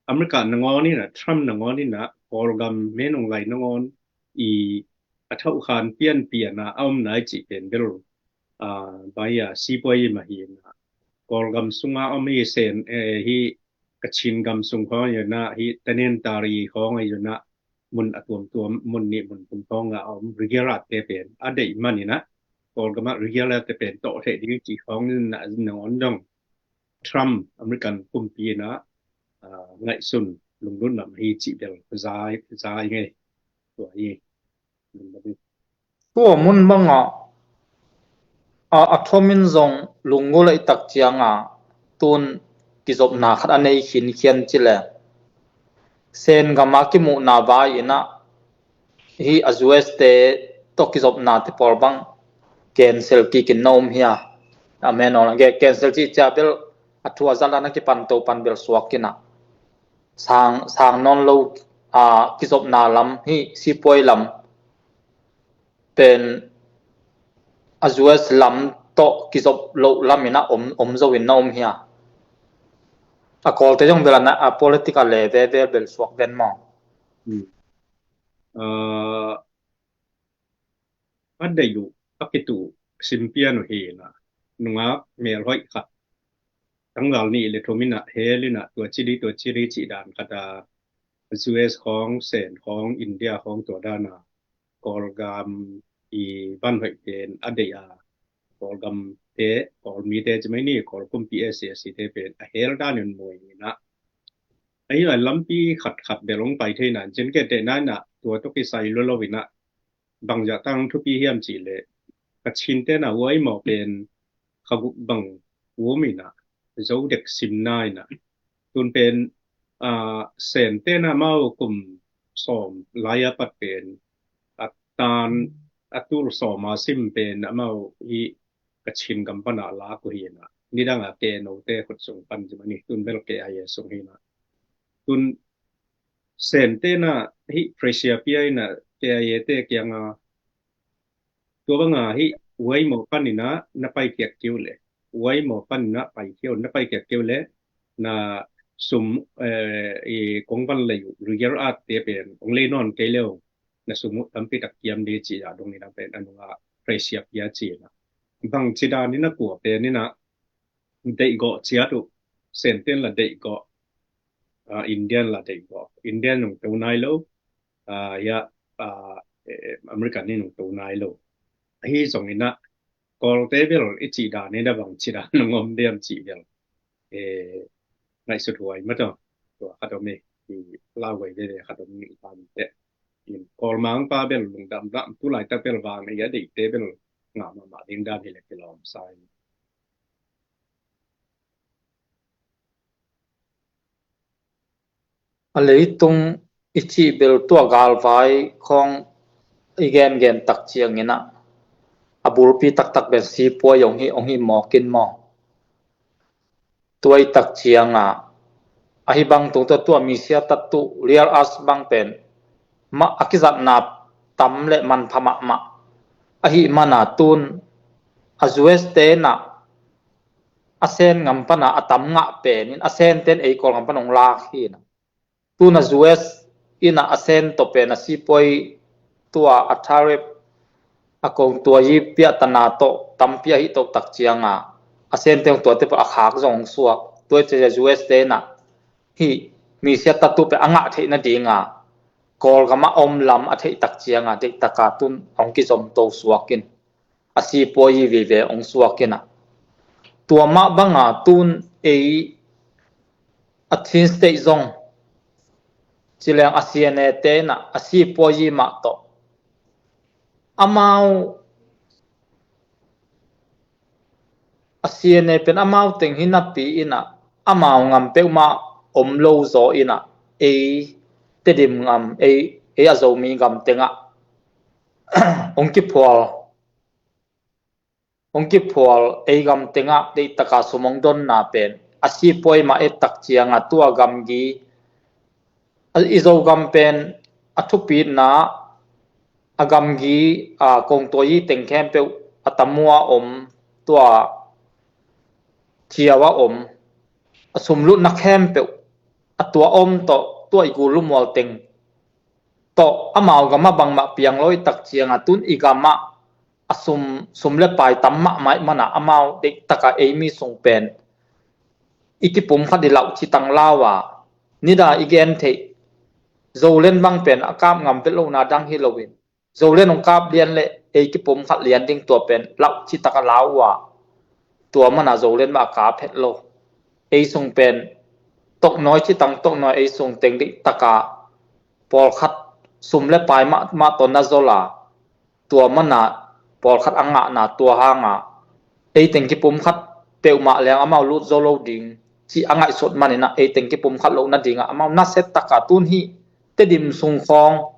America nangawn in a, Trump nangawn in a, Kawlgam Min Aung Hlaing nangawn i a thauhkhan pianpian a a om nai cih pen bel, ah, bai a sipuai i mah hi na. Kawlgam sunga om hi Sen, eh, hi Kachin gam sung khawng ahi na, hi Tanintharyi khawng ahi na, mun a tuamtuam, mun nih mun thum khawng a om rare earth te pen a deih man in a, Kawlgam ah rare earth te pen tawh theih ding cih khawng in a, nangawn dong Trump American kumpi in a, ah, ngaihsun lunglutna hi cih bel zai, zai ngei. Tua hi. Tua mun bangah a, a thomin zong lunggulh a i tak cianga tun kizopna khat a nei khinkhian ci le Sen gama kimuhna vai in a, hi a U S te tawh kizopna te pawl bang cancel kikin na um hi a. A Min Aung Hlaing cancel cih cia bel a thu a zat a na kipan to pan bel suak in a, sang, sang nawn lo, a, kizopna lam hi sipuai lam pen a U S lam tawh kizop loh lam in a om, om zo in na om hi a. A Kawlte zong bel a na, a political le ve vel bel suak den maw? Hmm. Ah, a deih uh a kituh simpian uh hi na, nungak melhoih khat tangval nih le thum in a hel in a tua ci di tua ci di cih dan khat a, U S khawng, Sen khawng, India khawng tua dan a Kawlgam i vanhoih pen a deih a, Kawlgam te, Kawlmi te ci mai ni, Kawl kumpi S A C te pen a hel dan in muai in a, ahi lai lampi khat khat bel hong pai thei nan cin ke te nai na tua tawh kisai lua lo in a, bang zah tang thupi hiam cih leh Kachin te na huai maw pen kha guk bang um in a, zo dek sim nai na. Tun pen, ah, Sen te na amau kum sawm lai a pat pen a tan a tul sawm a sim pen amau i Kachin gam pan a lak uh hi na. Nidang a K N O te khut sung pan ci mai ni, tun bel K I A sung hi na. Tun Sen te na hi pressure pia in a K I A te kianga tua banga hi huai maw pan in a na pai kiak kiu le, huai maw pan in a pai kiu, na pai kiak kiu le na sum, eh, i kong van lei uh rare earth te pen hong lei nawn kei leu na sum uh tampi tak kiam di ci a dong in a pen a nunga pressure pia ci na. Bang ci dan in a kua pen in a deih gawh ciat uh, Sen ten la deih gawh, ah, Indian la deih gawh, Indian nung to nai lo, ah, ya, ah, eh, American ni nung to nai lo. Ahi zong in a Kawlte bel i ci dan in a bang ci dan nung om diam ci bel, eh, ngaihsut huai mah tawh. Tua khat om i, i lau huai veve khat om i pan te. In Kawl mang pa bel lungdam dam tu laitak bel vang i a deihte bel ngah mahmah ding dan hi le kilawm sa in. A leitung i cih bel tua galvai khawng i gengen tak ciangin a, a bulpi taktak bel sipuai hong hi, hong hi mawk in maw? Tua i tak cianga ahi bang tungtawn tua misia tattu real as bang pen ma a kizatna tam le manpha mahmah ahi mana tun a U S te na a Sen ngam pana a tam ngah pen in a Sen ten ei Kawl ngam pana hong lak hi na. Tun a U S ina a Sen to pen a sipuai tua a tariff a kong tua yi piah tana to tampi ahi to tak cianga a Sen te hong tua te pa a khak zong hong suak tua te U S te na hi misia tattu pe a ngah theih nadinga Kawlgam a om lam a theih tak cianga deih taka tun hong kizom to suakin a sipuai vive hong suakin a tua mah banga tun ei a Chin State zong cileng a C N A te na a sipuai mah to amau a C N A pen amau teng hi napi ina amau ngam peuhmah om lo zaw ina ei Tedim ngam ei ei a Zomi gam tengah hong kiphual hong kiphual ei gam tengah deih taka sum hong donna pen a sipuai mah et tak cianga tua gamgi i Zogam pen a thupitna a gamgi a kongtuai teng khempeuh a tamua om tua thiau a om a sumlutna khempeuh a tua om tawh tua i gul lumual teng tawh amau gama bangmah piang lo i tak cianga tun i gama a sum sum le pai tam mahmah i mana amau deih taka ei mi sung pen i kipum khat i lauh citang lau a nida i gen theih Zolen bang pen a kap ngam vet lona dang hi loin Zolen hong kap lian le ei kipum khat lian ding tua pen lauh citaka lau a tua mana Zolen mah a kap het lo ei sung pen toknawi citang toknawi ei sung teng deih taka pawlkhat sum le pai mah mah tawh na zol a tua mana pawlkhat a ngahna tua hanga ei teng kipum khat peuhmah leng amau lut zo lo ding ci a ngaihsut manina ei teng kipum khat lo nadinga amau naset taka tun hi Tedim sung khawng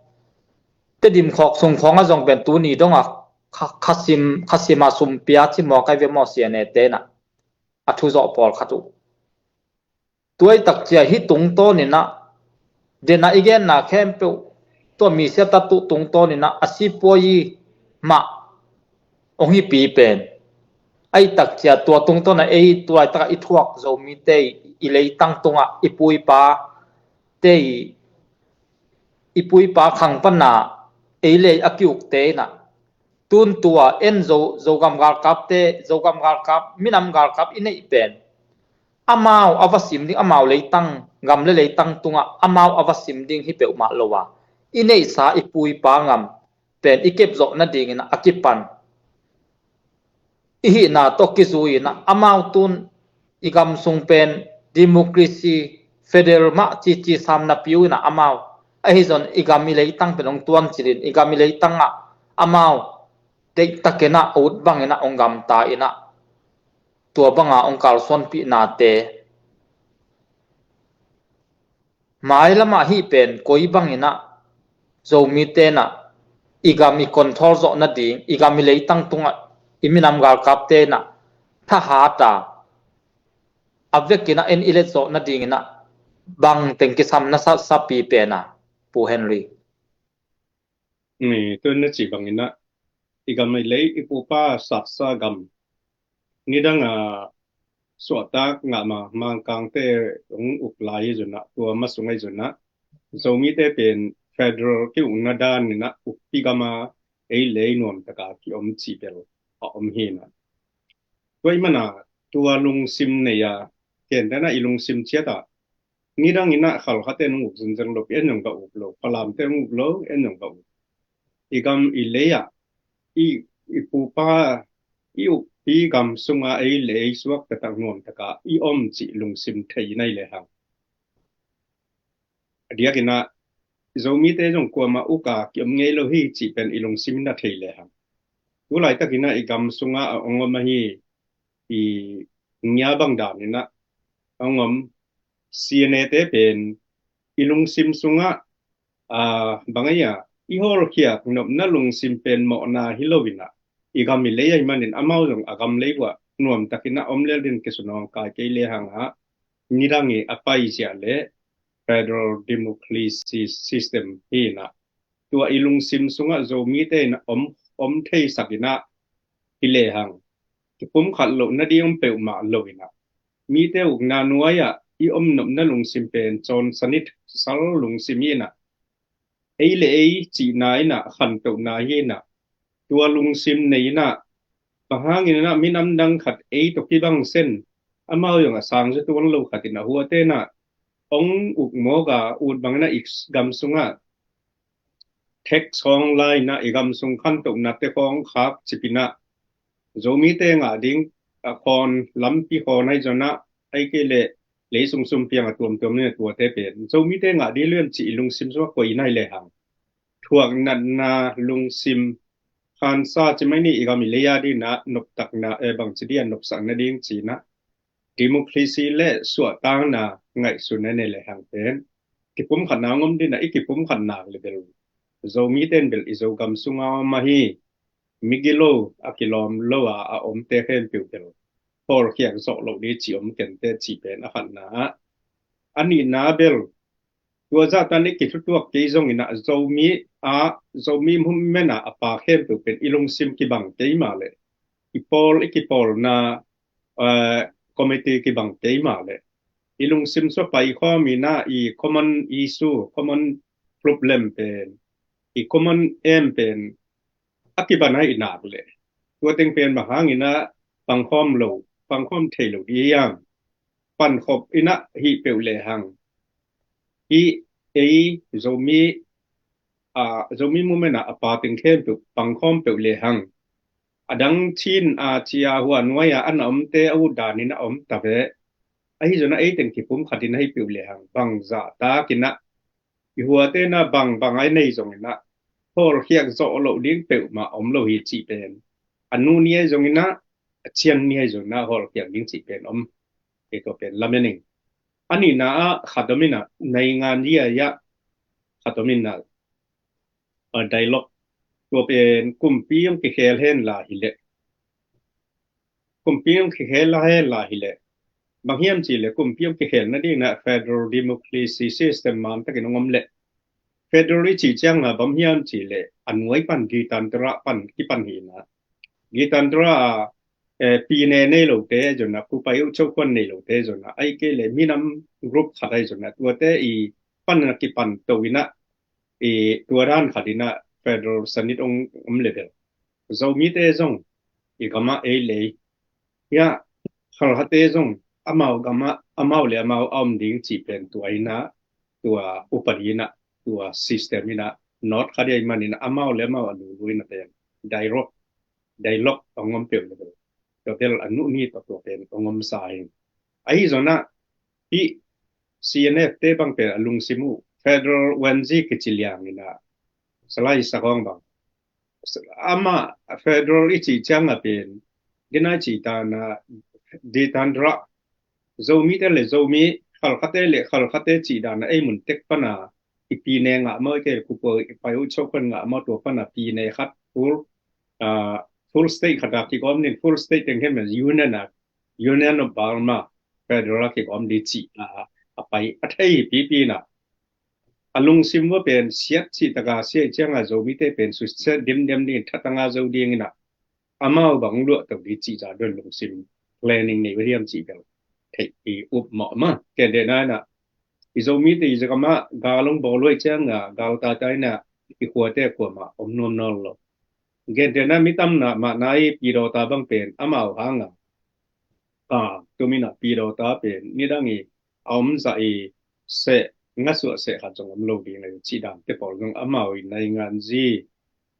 Tedim khawk sung khawng a zong pen tuni donga kha- khasim khasima sumpia ci maw kai ve maw C N A tena a thu zawh pawlkhat uh tuai takcia hi tungtawninah dena i genna khempeuh tua misia tatu tungtawninah a sipuai mah ong hipi pen a i takcia tua tungtawna ei tuaitaka i thuak Zomite i leitang tungah i puipa te i puipa khang pana ei lei a kiukte inah tuntua en Zo Zogam galkapte Zogam galkap minam galkap i neih pen amau a va sim ding amau leitang gam le leitang tungah amau a va sim ding hi peuhmah lo a i neihsa i puipa ngam pen i kep zawh nadingin a kipan i hihna tawh kizui inah amau tun i gam sung pen democracy federal mah cici sam napi uh inah amau ahi zon i gam i leitang pen hong tuan cilin i gam i leitangah amau deihtakinah a ut banginah hong gamta inah tua banga hong kalsuanpihnate mai lamah hih pen koi banginah Zomi tenah i gam i control zawh nading i gam i leitang tungah i minam galkap tenah thahata a vekinah en i let zawh nadinginah bang teng kisam na sa sapi pena Pu Henry. Ni tun na ci banginah i gam i lei i pupa saksa gam nidanga suahtak ngah ma Mangkangte hong uk lai hi zunah tua masung ahi zunah Zomite pen federal ki ukna daninah ukpi gama ei lei nuamtaka ki om cih bel a om hinah tua i mana tua lungsim nei a kentena i lungsim ciatah nidang inah khalkhate nong uk zenzen lo en nong ka uk lo Falamte nong uk lo en nong ka uk i gam i lei ah i i pupa i ukpi gam sunga ei le ei suak taktak nuamtaka i om cih lungsim thei nai le hang a diakinah Zomite zong kuama uka ki om ngei lo hi cih pen i lungsim na thei le hang tu laitakinah i gam sunga a ong om ahi i ngia bang daninah a ong om C N A te pen i lungsim sungah a bang aia i hawlkhiak nopna lungsim pen mawhna hi loinah i gam i lei ahi manin amau zong a gam lei uah nuamtakinah om lel din kisunawng kai kei le hangah nidang i a paizia le federal democracy system hi inah, tua i lungsim sungah Zomite in om, om theisak inah hi lehang, kipumkhat loh nading om peuhmah lo inah, mite ukna nuai-ah i om nopna lungsim pen cawn sanit sal lungsim hi inah, ei le ei cihna inah khantohna hi inah, tua lungsim nei inah, bang hangin inah minam dang khat ei tawh kibang sen, amau zong a sang zaw tuan lo khat inah huate inah ong uk mawk a, ut bang inah i gam sungah thek sawng lai inah i gam sung khantohnate khawng khak cip inah, Zomite ngah ding a khawn lampi khawn ahi zongah, ahih kei leh leisung sum piang a tuamtuam ni a tuate pen Zomite ngah ding liam cih i lungsim sungah koih inah hi lehang, thuak natna lungsim, khansa ci mai ni, i gam i lei a ding inah noptakna, eh, bangci ding a nopsakna ding ci inah, democracy le suahtakna ngaihsun a nei lehang pen kipumkhatna ngom ding inah, i kipumkhatna le bel Zomite in bel i Zogam sunga om ahi, migilo a kilawm lo a a omte khempeuh bel hawlkhiak zawh loh ding ci om kente cih pen a khatna ah. A nihna bel tua zahtan i kithutuak kei zong inah Zomi a, Zomi movement a a pa khempeuh pen i lungsim kibang kei mah leh, i pawl i kipawlna, eh, committee kibang kei mah leh, i lungsim sua paikhawm inah i common issue, common problem pen, i common aim pen a kiban ahi nak leh, tua teng pen bang hang inah pangkhawm lo, pangkhawm thei lo ding hiam? Pankhop inah hih peuh lehang, hih ei Zomi, a, Zomi movement a a pa teng khempeuh pangkhawm peuh lehang, a dang Chin a, cia, hua nuai a a na omte a utdan inah om ta ve. Ahi zongah ei teng kipumkhat inah hih peuh lehang, bang zahtak inah i huate inah bang bang a i nei zong inah hawlkhiak zawh loh ding peuhmah om lo hi cih pen, a nu ni ahi zong inah, a cian ni ahi zong inah hawlkhiak ding cih pen om. Kei tua pen lamen ing. A nihna ah khat om inah naingan dia ah khat om inah, a, dialogue, tua pen kumpi hong kikhel hen la hi leh, kumpi hong kikhel la hen la hi leh, bang hiam cih leh kumpi hong kikhel nading inah federal democracy system man takin hong om leh, federal i cih ciang a bang hiam cih leh a nuai pan Gitandra pan kipan hi inah, Gitandra a, eh, pine nei lote zong inah, kupai uh chokhuan nei lote zong inah, ahih kei leh minam group khat ahi zong inah, tuate i pan a kipan to inah, i tua dan khat inah federal sanit ong om le bel, Zomite zong i gamah ei lei, hiah Khalkhate zong amau gamah, amau le amau a om ding cih pen tua inah, tua upadi inah, tua system inah, not khat dia i man inah amau le amau a lulu inah pen dialogue, dialogue ong om peuh le bel, tua bel a nu ni tawh tua pen ong omsa hi. Ahi zong inah hih C N F te bang pen a lungsim uh federal wenzi kici liang inah, salai sagawng bang, amah federal i cih ciang a pen, dina i cih dan a, Gitandra, Zomite le Zomi, Khalkhate le Khalkhate cih dan a ei mun tek pan a i pine ngah maw, i kei le kupai uh chokhuan ngah maw, tua pan a pine khat full, ah, full state khat a kigawm ding, full state teng hiam, union a, Union of Burma, federal a kigawm ding cih a, a pai a thei pipi inah, a lungsim uh pen siat cih taka siat ciang a Zomite pen susia dimdiam ding, thatang a zo ding inah, amau bang luah to ding cih zah don lungsim planning nei uh hiam cih bel theih i up mawh mah. Gentehna inah i Zomite i Zogam ah gal ong bawl uh ciang a gal tata inah i khuate kuamah om nuam nawn lo. Gentehna mi tamna mahna i Pi Dawta bang pen amau hang a, a, tua mi inah Pi Dawta pen nidang i a om zah i seh, ngasuah seh khat zong om lo ding a, cih dante pawl zong amau i nainganzi,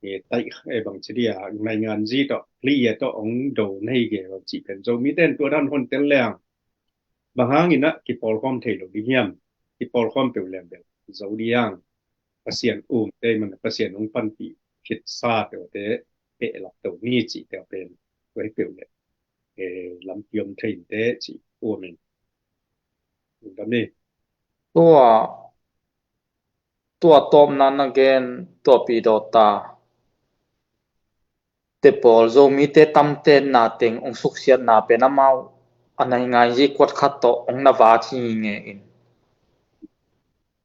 e, taih, e, bangci dia, nainganzi tawh, pli e tawh ong do na hi ge lo cih pen Zomite in tua dan hon tel leng, bang hang inah kipawlkhawm thei lo ding hiam? Kipawlkhawm peuh leng bel zo ding hang, Pasian umte man, Pasian ong panpih khitsa peuhte peh lak to ni cih peuh pen tua hi peuh leh, eh, lampi om thei inte cih uamin. Tua, tua tawpna na gen, tua Pi Dawta te pawl Zomite tamte na teng ong suksiatna pen amau, a naingai hi kuat khat tawh hong na vat hi nge in.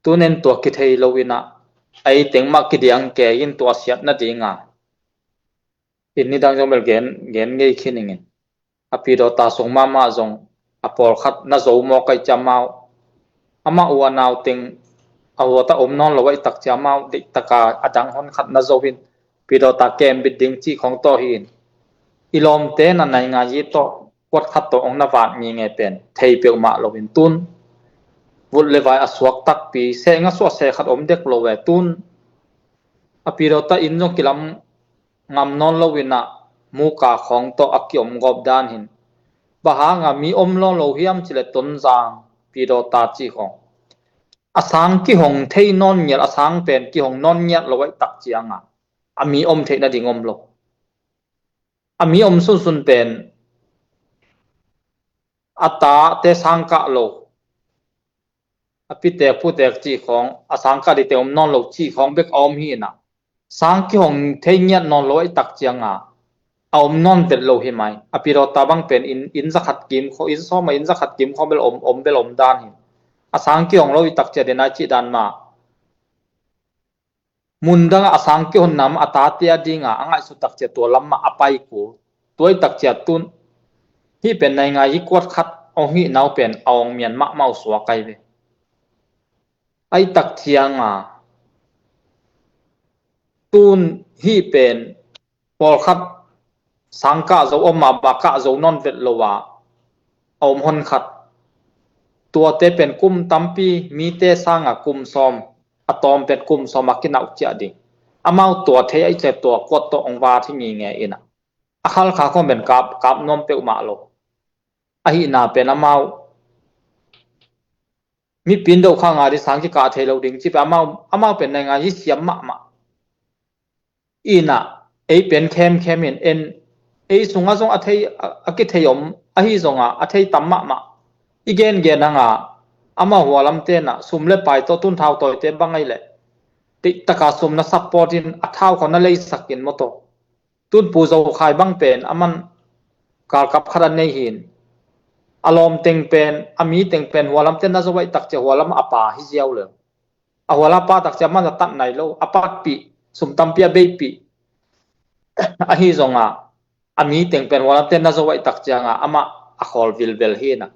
Tunin tua kithei lo in ah, a ei teng mah kidiang kei in tua siat nadinga in nidang zong bel gen, gen ngei khin ing in. A Pidawta sung mahmah zong a pawlkhat na zo mawk ai ciamau. Amah uh a nau teng a huata om nawn lo ai tak ciamau, deihtaka a dang hon khat na zo in Pidawta kembit ding cih khong tawh hi in. I lawmte na naingai hi tawh kuat khat tawh hong na vat ngi nge pen thei peuhmah lo in tun. Vut le vai a suak takpi, seh nga suah seh khat om dek lo ve tun. A Pidawta in zong kilam ngam nawn lo in ah muka khawng tawh a kiom gawp dan hin. Bang hanga mi om law lo hiam cileh Tonzang, Pidawta cih khawng a sang kihong thei nawn ngial, a sang pen kihong nawn ngial lo ai tak cianga a mi om theih nading om lo. A mi om sunsun pen a tate sang kah lo, a pitek putek cih khawng, a sang kah dite om nawn lo cih khawng bek a om hi in ah, sang kihong thei ngiat nawn lo ai tak cianga a om nawn vet lo hi mai. A Pidawta bang pen in, in zakhat kim kho, in sawma in zakhat kim kho bel om, om bel om dan hi. A sang kihong lo i tak cia den ai cih dan mah. Mundanga a sang kihonna mah a tate a dinga a ngaihsut tak cia tua lam mah a pai kul. Tua i tak cia tun hih pen naingai hi kuat khat hong hih nau pen a hong mian mahmah uh suak ai ve. Ai tak cianga tun hih pen pawlkhat sang kah zo om a, bang kah zo nawn vet lo a a om hon khat. Tuate pen kum tampi, mite sanga kum sawm, a tawm pen kum sawm a kinauh ciah ding. Amau tua thei ai cia tua kuat tawh hong vat hi ngi nge in ah, a khalkha khong pen kap, kap nuam peuhmah lo. Ahihna pen amau mipi in dohkha nga di sang kikah thei lo ding ci pen amau, amau pen naingai hi siam mahmah. In ah ei pen khemkhem in en, ei sungah zong a thei, a, a kithei om ahi zongah a thei tam mahmah. I gengen hanga amau hualamte in ah sum le pai tawh tun thau tawite bang ai leh, deihtaka sum na support in a thau khawng na leisak in maw tawh. Tun Pu Zo Khai bang pen aman galkap khat a nei hi in, a lawm teng pen, a mi teng pen hualamte na zo ai tak cia hualam a pa hi ziau leng. A hualam a pa tak cia man a tat nai lo, a patpih, sum tampi a beipih. Ahi zonga a mi teng pen hualamte na zo ai tak cianga amah a khawl vilvel hi in ah.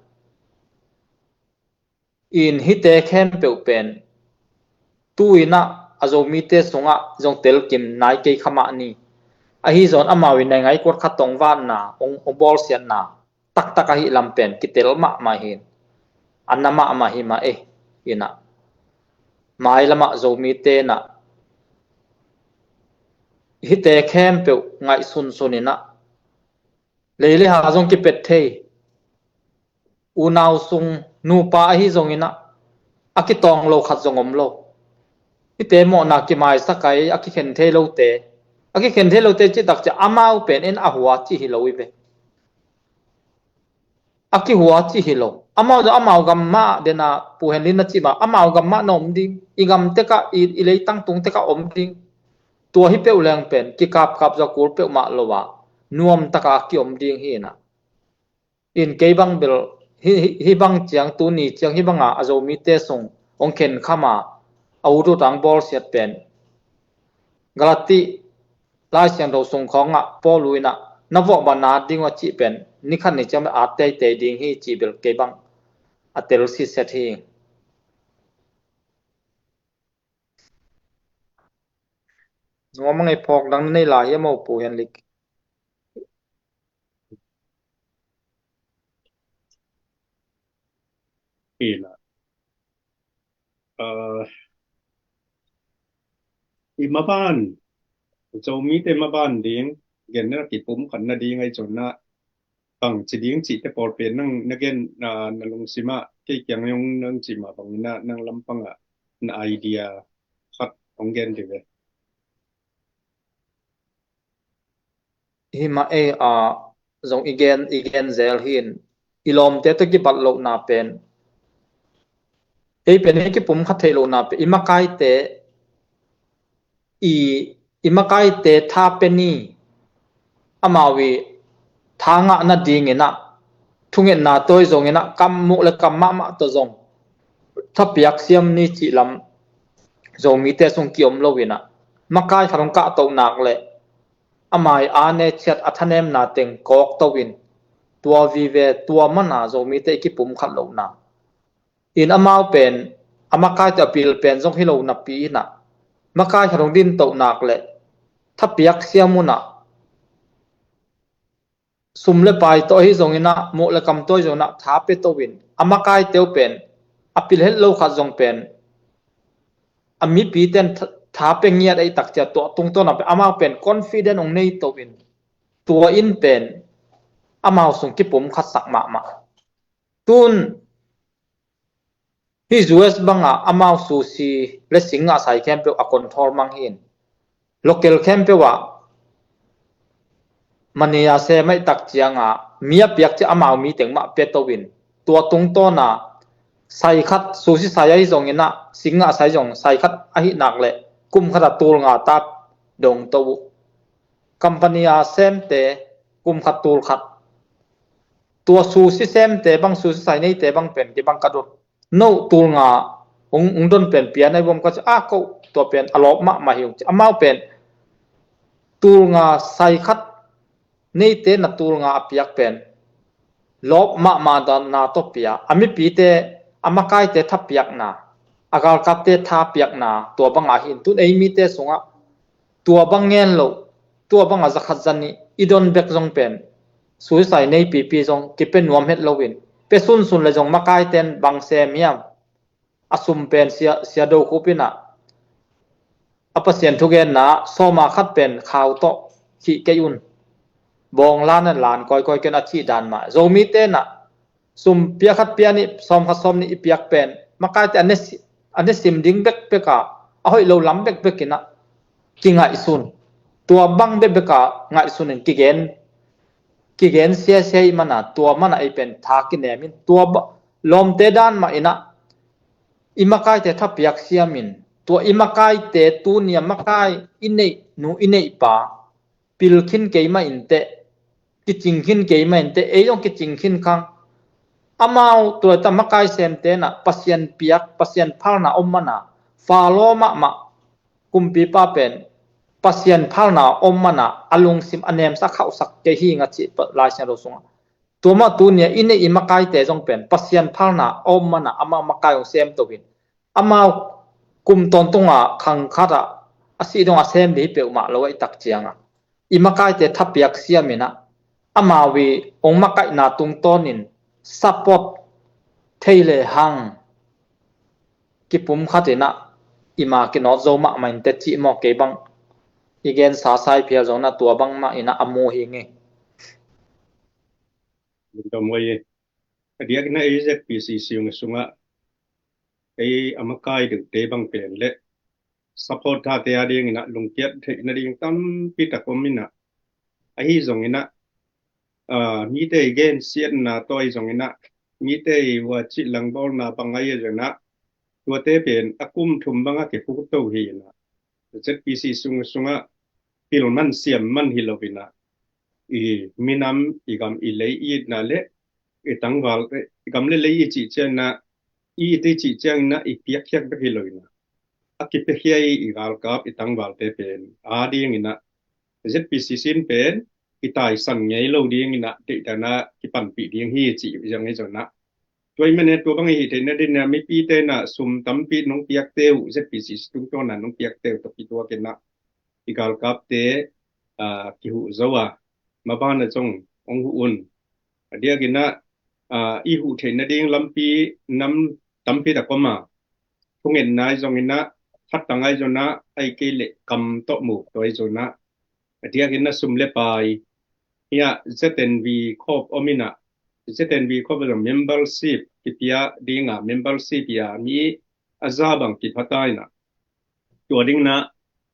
In hihte khempeuh pen tu in ah a Zomite sungah zong telkim nai kei kha mah ni. Ahi zong amau in naingai kuat khat tawh hong vatna, hong, hong bawlsiatna taktak ahih lam pen kitel mahmah hi in, a na mahmah hi mah ei. In ah mailamah Zomite in ah hihte khempeuh ngaihsunsun in ah lei le ha zong kipet thei. Unau sung nupa ahi zongin ah a kitawng lo khat zong om lo. Hihte mawhna kimaisak ai, a kikhen thei lote, a kikhen thei lote cih tak ciah amau pen in a hua cih hi lo hi ve. A kihua cih hi lo. Amau zong amau gam mah dena Pu Henry na cih mah amau gam mah na om ding. I gam tekah, i, i leitang tung tekah om ding. Tua hi peuh leng pen kikapkap zong kul peuhmah lo a nuam takah a kiom ding hi in ah. In kei bang bel hi, hi, hi bang ciang, tuni ciang hi banga a Zomite sung hong khen kham a, a ut ut ang bawlsiat pen Galati Lai Siangtho sung khawngah Paul in ah na vawh bang na at ding uh a cih pen ni khat ni ciang bel at teitei ding hi cih bel kei bang a tel sitset hi. Nuam a ngei phawk dang na nei lai hiam aw Pu Henrik? Ina. Ah, i maban, Zomite maban ding, gen na kipum khat nading ai cun na bang ci ding cihte pawl pen nang na gen, ah, na lungsim ah kei kiang zong nang cih mah bangin ah nang lampang ah na idea khat hong gen dih ve. Hi mah ei, a, zong i gen, i gen zel hi in, i lawmte tawh kibat lohna pen, ei pen i kipum kha theih lohna pen, i makaite, i, i makaite tha pe ni, amau i tha ngah nadingin ah, thungetna tawi zongin ah kam muh le kam mahmah tawh zong thapiak siam ni cih lam Zomite sung kiom lo in ah, makai khat hong kahtoh nak le amai a ne chiat a thanemna teng kawk to in, tua vive tua mana Zomite i kipum khat lohna in amau pen a makaite a pil pen zong hi lo napi in ah, makai khat hong din toh nak le thapiak siam un ah sum le pai tawh ahi zongin ah, muh le kam tawi zongin ah tha pe to in, a makaite uh pen a pil het lo khat zong pen a mipite in tha, tha pe ngiat ahi tak ciang, tua tungtawn ah pen amau pen confident hong nei to in, tua in pen amau sung kipum khat sak mahmah. Tun hih U S bangah amau sushi le sing ngahsai khempeuh a control mang hi in, local khempeuh ah mania sem ahi tak ciangah mi a piak ciang amau mi teng mah pe to in, tua tungtawn ah sai khat, sushi sai ahi zongin ah sing ngahsai zong sai khat ahi nak le kum khat a tul nga tak dong to uh. Company a semte kum khat tul khat, tua sushi semte bang, sushi sai neite bang pen kibang ka dot, no tul nga hong, hong don pen pia na i bom ka ci a, ko tua pen a lawp mahmah hi ung ci. Amau pen tul nga sai khat neite na tul nga a piak pen lawp mahmah dan na tawh pia, a mipite, a makaite thapiakna, a galkapte thapiakna, tua bangah hi in. Tun ei mite sungah tua bang ngen lo, tua bangah zakhat zanih i don bek zong pen sushi sai nei pipi zong kipia nuam het lo in, pia sunsun le zong makaite in bang sem hiam, a sum pen sia, sia do khup in ah, a Pasian thugenna sawma khat pen khau tawh khih kei un, bawng lan ah lan kawikawi kei un a cih dan mah. Zomite in ah sum pia khat pia nih, sawm khat sawm nih i piak pen makaite a ne si, a ne sim ding bekbek ah, a hoih lo lam bekbek in ah kingaihsun. Tua bang bekbek ah ngaihsun in kigen, kigen siasia i mana, tua mana ei pen tha kinem in, tua ba, lawmte dan mah in ah i makaite thapiak siam in, tua i makaite, tuni a makai i neih nu i neih pa pil khin kei mah inteh, kicing khin kei mah inteh, ei zong kicing khin khang. Amau tua ta makai semte in ah Pasian piak, Pasian phalna om mana, Faro mahmah kumpipa pen Pasian phalna om mana a lungsim a nemsa khauhsak kei hi ing a cih Lai Siangtho sungah. Tua mah tuni a i neih i makaite zong pen Pasian phalna om mana amau makai hong sem to in, amau kum tawntung a khang khat ah a sih dong a sem ding hi peuhmah lo ahi tak ciangah, i makaite thapiak siam in ah, amau i hong makaihna tungtawn in support thei le hang kipum khat in ah i ma kinawt zo mahmah inteh cih maw, kei bang i gensa sai phial zong in ah tua bang mah in ah a mu hi ing ei. Lungdam huai e. A diakin ah ei Z P C C sungah ei a makai deuhte bang pen le support thate a dingin ah lungkiat theih nading tampi tak om in ah, ahi zongin ah, ah, mite i gensiatna tawh ahi zongin ah, mite i vuacih langbawlna bang ahi zongin ah, tuate pen a kum thum bang a kiphut to hi in ah, Z P C C sung, sungah pil man siam man hi lo in ah, i minam, i gam, i lei i itna le i tangval, i gam le lei i cih ciangin ah, i it i cih ciangin ah i piakkhiat bek hi lo in ah, a kipiakhia i galkap, i tangvalte pen a dingin ah Z P C C in pen i taisan ngei lo dingin ah deihdan a kipanpih ding hi cih zong hi zong ah, tua i mene tua bang i hih theih nading ah mipite in ah sum tampi nong piakte uh, Z P C C tungtawn ah nong piakte uh tawh kituak in ah i galkapte, ah, kihuh zo a, maban ah zong hong huh un. A diakin ah, ah, i huh theih nading lampi nam tampi tak om a, thungetna ahi zongin ah, khattang ahi zong ah, ahih kei leh kam tawh mu tawh ahi zong ah, a diakin ah sum le pai, hiah Z N V Corp om in ah, Z N V Corp ah membership kipia ding a, membership hi a, mi a za bang kipha ta in ah, tua dingin ah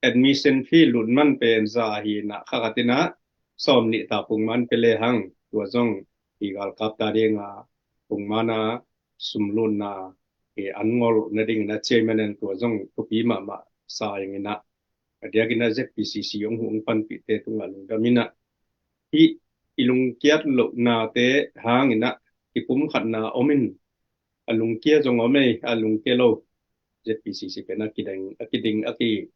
admission fee lut man pen za hi in ah, kha khat in ah sawm nih ta pungman pia le hang, tua zong i galkap ta ding a pungman a sum lutna i an ngol nadingin ah chairman in tua zong thupi mahmah sa ing in ah, a diakin ah Z P C C hong huh hong panpihte tungah lungdam in ah, hih i lungkiat lohnate hangin ah kipumkhatna om in, a lungkia zong om ei, a lungkia lo ZPCC pen a kiding a kiding a ki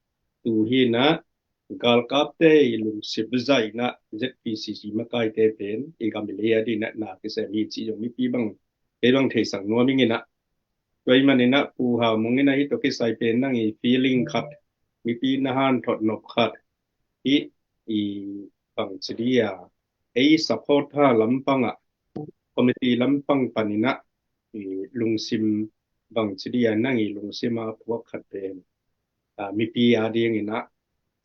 tu hi na, galkapte i lungsim zaina ZPCC makaite pen i gam i lei a dina na kisem hi ci zong mipi bang kei bang theisak nuam ing ina. Tua i manina Pu Hau Mung ina hi to kisai pen nang i feeling khat, mipi na han thot nop khat hi i bang ci dia ei support ha lampanga, committee lampang panina i lungsim bang ci dia nang i lungsima puak khat pen, a, mipi a dingina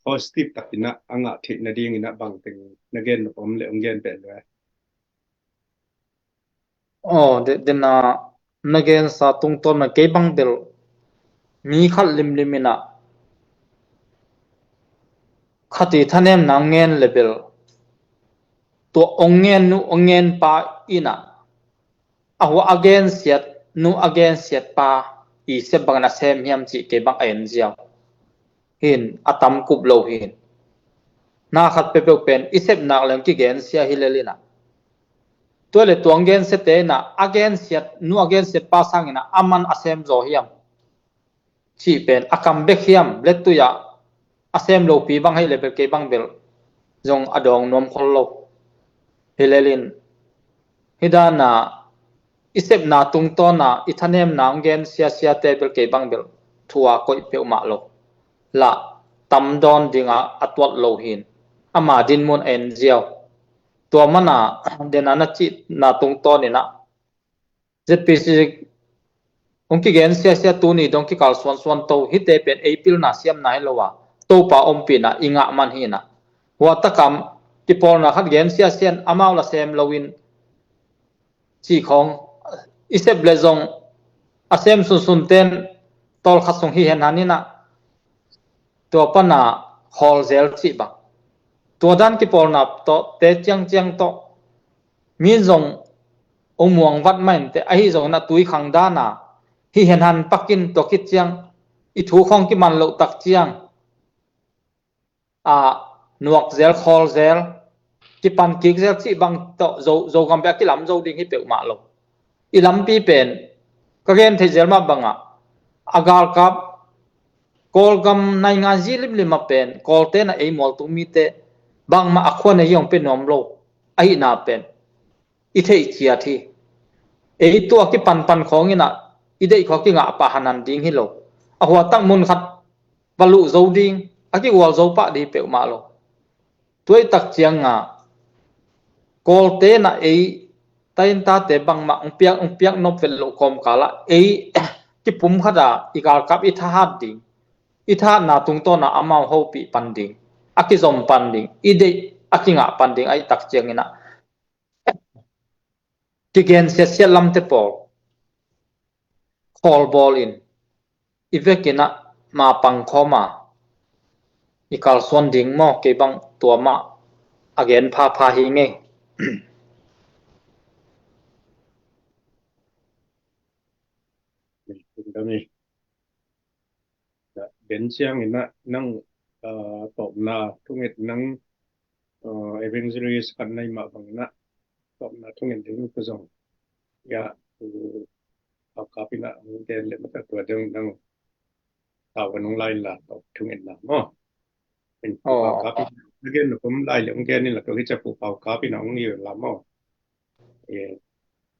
positive takina a ngah theihna dingina bangteng na gen nop om le ong gen peh le. Aw, de dena na gensa tungtawn na kei bang bel mi khat limlim ina khat i thanem nang ngen le bel tua ong ngen nu ong ngen pa ina a hua a gensiat nu a gensiat pa i sep bangin a sem hiam cih kei bang a en ziau hin a tam kup lo hin. Na khat peuhpeuh pen i sep nak leng kigensia hi lel ina. Tua le tuang gensia te ina a gensiat nu a gensiat pa sangina a man a sem zaw hiam cih pen a kam bek hiam lettui ah a sem lopi bang hei le bel kei bang bel zong a dawng nuam khol lo. Hi lelin hi dana i sepna tungtawna i thanemna hong gen siasia te bel kei bang bel thu a koih peuhmah lo. La tam dawn dinga a tuat lo hin ama dinmun a en ziau. Tua mana dena na cihna tungtawn ina ZPC hong kigen siasia tuni dong kikal suansuan to hite pen ei pilna siamna hi lo a Topa ompihna i ngah man hi ina. Hua takam kipawlna khat gen siasia in amau la sem loin cih khawng i sep le zong a sem sunsun ten tawlkhat sung hi hen han ina. Tua pana khawlzel cih bang tua dan kipawlna tawh te ciangciang tawh min zong ong muang vat mah in te ahi zong ina tui khang dana hi hen han pakin tua kiciang i thu khawng kiman loh tak ciang a nuak zel khawl zel kipan kik zel cih bang tawh zo, Zogam peh a kilam zo ding hi peuhmah lo. I lampi pen ka gen theih zel mah bangah a galkap Kawlgam naingan zi limlim a pen Kawlte na ei mualtung mite bangmah a khua nei hong pe nuam lo ahihna pen i theih ciat hi. Ei tua kipanpan khawng ina i deih khawng kingah pah hanan ding hi lo. A huatak mun khat va luh zo ding a kigual zo pah ding peuhmah lo. Tuaitak cianga Kawlte na ei taintate bangmah ong piak ong piak nop vet loh kawmkalah ei kipum khata i galkap i thahat ding i thahatna tungtawna amau hopih pan ding a kizom pan ding i deih a kingah pan ding a i tak ciangina kigen siatsiat lamte pawl khawl bawlin i vekinah ma pangkhawma i kalsuan ding maw kei bang tuamah a gen phapha hi ngei. Kum dami. Dah, den siang ina nang, ah, tawpna thunget nang, ah, evangelist kan nai mah bang ina tawpna thunget ding ka zong. Ya, tu, Pau Kap ina ang gen le mata tua deng nang tau ka nung lai la tawp thunget na maw. Pen Pu Pau Kap ina gen na kum lai le ang gen ina tua hi ca Pu Pau Kap ina ang ni la maw. Eh,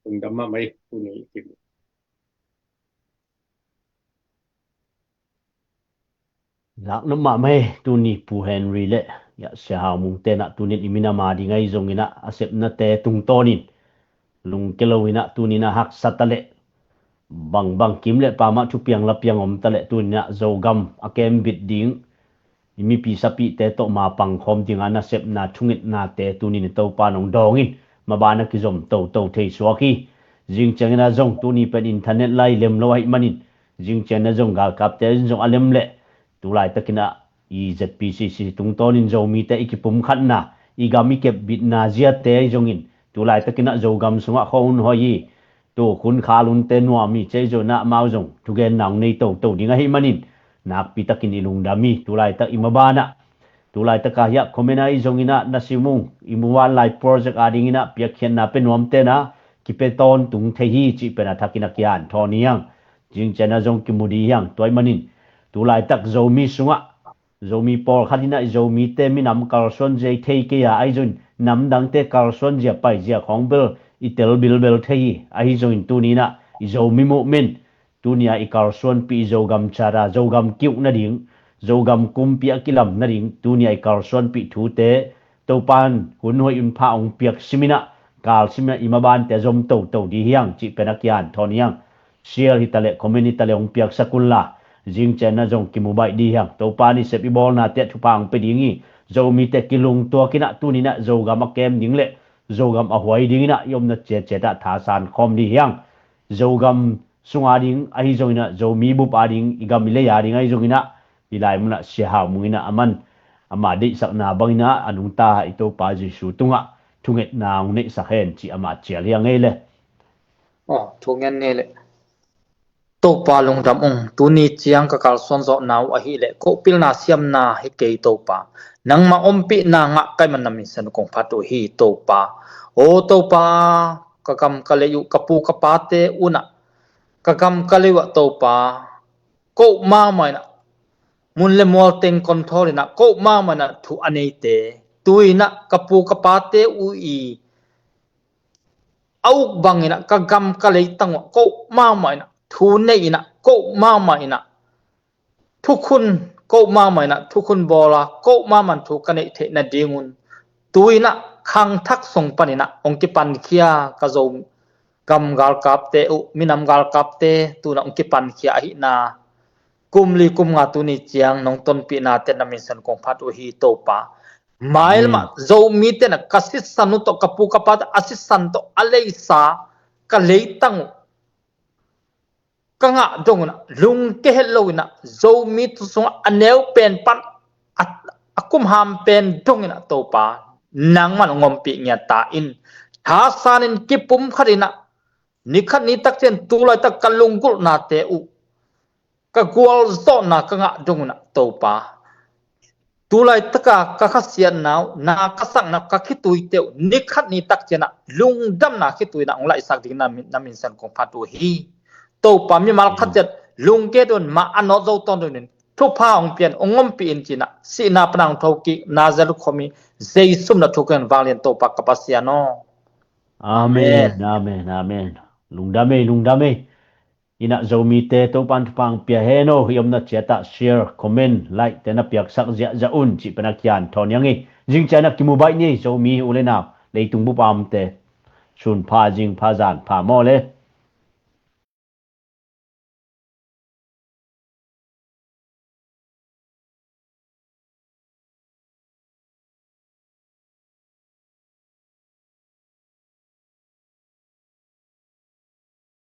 tung dam mah mai tu ni kim. Lak nop mahmah hi tuni Pu Henry le ya Sia Hau Mung tenah tunin i minam a ding ahi zonginah a sepnate tungtawnin lungke loinah tuninah haksa taleh bangbang kim le pamah thupiang lapiang om taleh tuninah Zogam a kembit ding i mipi sapihte tawh ma pangkhawm dinga nasepna thungetnate tunin i Topa nong dawngin mabana kizom toto thei suak hi. Zing ciangina zong tuni pen internet lai lem lo ahih manin zing ciangina zong galkapte in zong a lem leh tulaitakinah i Z P C C tungtawnin Zomite i kipumkhatna i gam i kepbitna ziate ahi zongin tulaitakinah Zogam sungah khawhun hoi hi. Tu khun khalunte nuam hi cei zonah amau zong thugenna hong nei toto ding ahih manin nakpitakin i lungdam hi. Tulaitak i mabanah tulaitaka hiah comment ahi zonginah na simung i muvanlai project a dinginah piakkhiatna pe nuamtena kipia tawntung thei hi cih pen a thakin a kian thawn hi hang. Zingciang a zong kimu dih hi hang. Tua ahih manin tu laitak Zomi sungah Zomi pawlkhat in ah i Zomite minam kalsuan zia i thei kei a, ahi zongin namdangte kalsuan zia paizia khawng bel i tel bilbel thei hi. Ahi zongin tuni in ah i Zomi movement, tuni a i kalsuanpih i Zogam charter, Zogam ki-uk nading, Zogam kumpi a kilam nading tuni a i kalsuanpih thute Topa'n hun hoih hun pha hong piak simin ah, kal simin ah i mabante zom toto dih hi hang cih pen a kian thawn hi hang. Share hi ta leh, comment hi ta leh hong piaksak un la, zingciang a zong kimu baih dih hi hang. Topa'n i sep i bawlnate ah thupha hong pia ding hi. Zomite kilungtuak in ah tuni in ah Zogam a kem ding leh Zogam a huai ding in ah i omna ciatciat ah thasan khawm dih hi hang. Zogam sung a ding, ahi zongin ah Zomi bup a ding, i gam i lei a ding ahi zongin ah, hih lai mun ah Sia Hau Mung in ah aman ama deihsakna bangin ah a nungta i Topa Jesu tungah thungetna hong neihsak hen cih amah cial hi a ngei le. Aw, thungen ngei le. Topa lungdam ung, tuni ciang ka kalsuan zawhna uh ahih leh ko pilna siamna hi kei Topa. Nangmah ompihna ngah ka hih man na min san kong phat uh hi Topa. Aw Topa, ka gam ka lei uh, ka pu ka pate un ah ka gam ka lei uh ah Topa, ko mahmah in ah, mun le mual teng control in ah ko mahmah in ah thu a neite, tu in ah ka pu ka pate uh i a uk bangin ah ka gam ka leitang uh ah ko mahmah in ah thu nei in ah ko mahmah in ah thukhun, ko mahmah in ah thukhun bawl a, ko mahmah in thu ka neih theih nadingun tu in ah khangthak sung panin ah hong kipankhia ka Zogam galkapte uh, minam galkapte tu in ah hong kipankhia ahihna kum li kum nga tuni ciang nong tonpihnate na min san kong phat uh hi Topa. Mailam ah Zomite in ah ka sisan uh tawh, ka pu ka pate a sisan tawh a leisa ka leitang uh ka ngah dong un ah, lungke het lo in ah, Zomi thu sungah a neu pen pan a, a kumham pen dong in ah Topa, nangman hong ompih ngiat ta in, thasan in kipumkhat in ah, nikhat nitak ciang tu laitak ka lunggulhnate uh, ka gualzawhna ka ngah dong un ah Topa, tu laitaka ka khasiatna uh, na ka sakna uh, ka khituite uh nikhat nitak ciang ah lungdamna khitui in ah hong laihsak ding na min, na min san kong phat uh hi. Topa, mimal khat ciat lungke dong un, mah a nawt zo tawntung in thupha hong pia in, hong ompih in ci-in ah, sihna pan a hong thokik Nazareth khuami Jesu min a thu ka ngen, vanglian Topa ka Pasian aw. Amen, amen, amen. Lungdam ei, lungdam ei. In ah Zomite Topa'n thupha hong pia hen aw. I omna ciat ah share, comment, like te na piaksak ziahziah un cih pen a kian thawn hi hang ei. Zingciang a kimu baih ni ei, Zomi u le nau, leitung bup a omte. Sun pha, zing pha, zan pha maw le.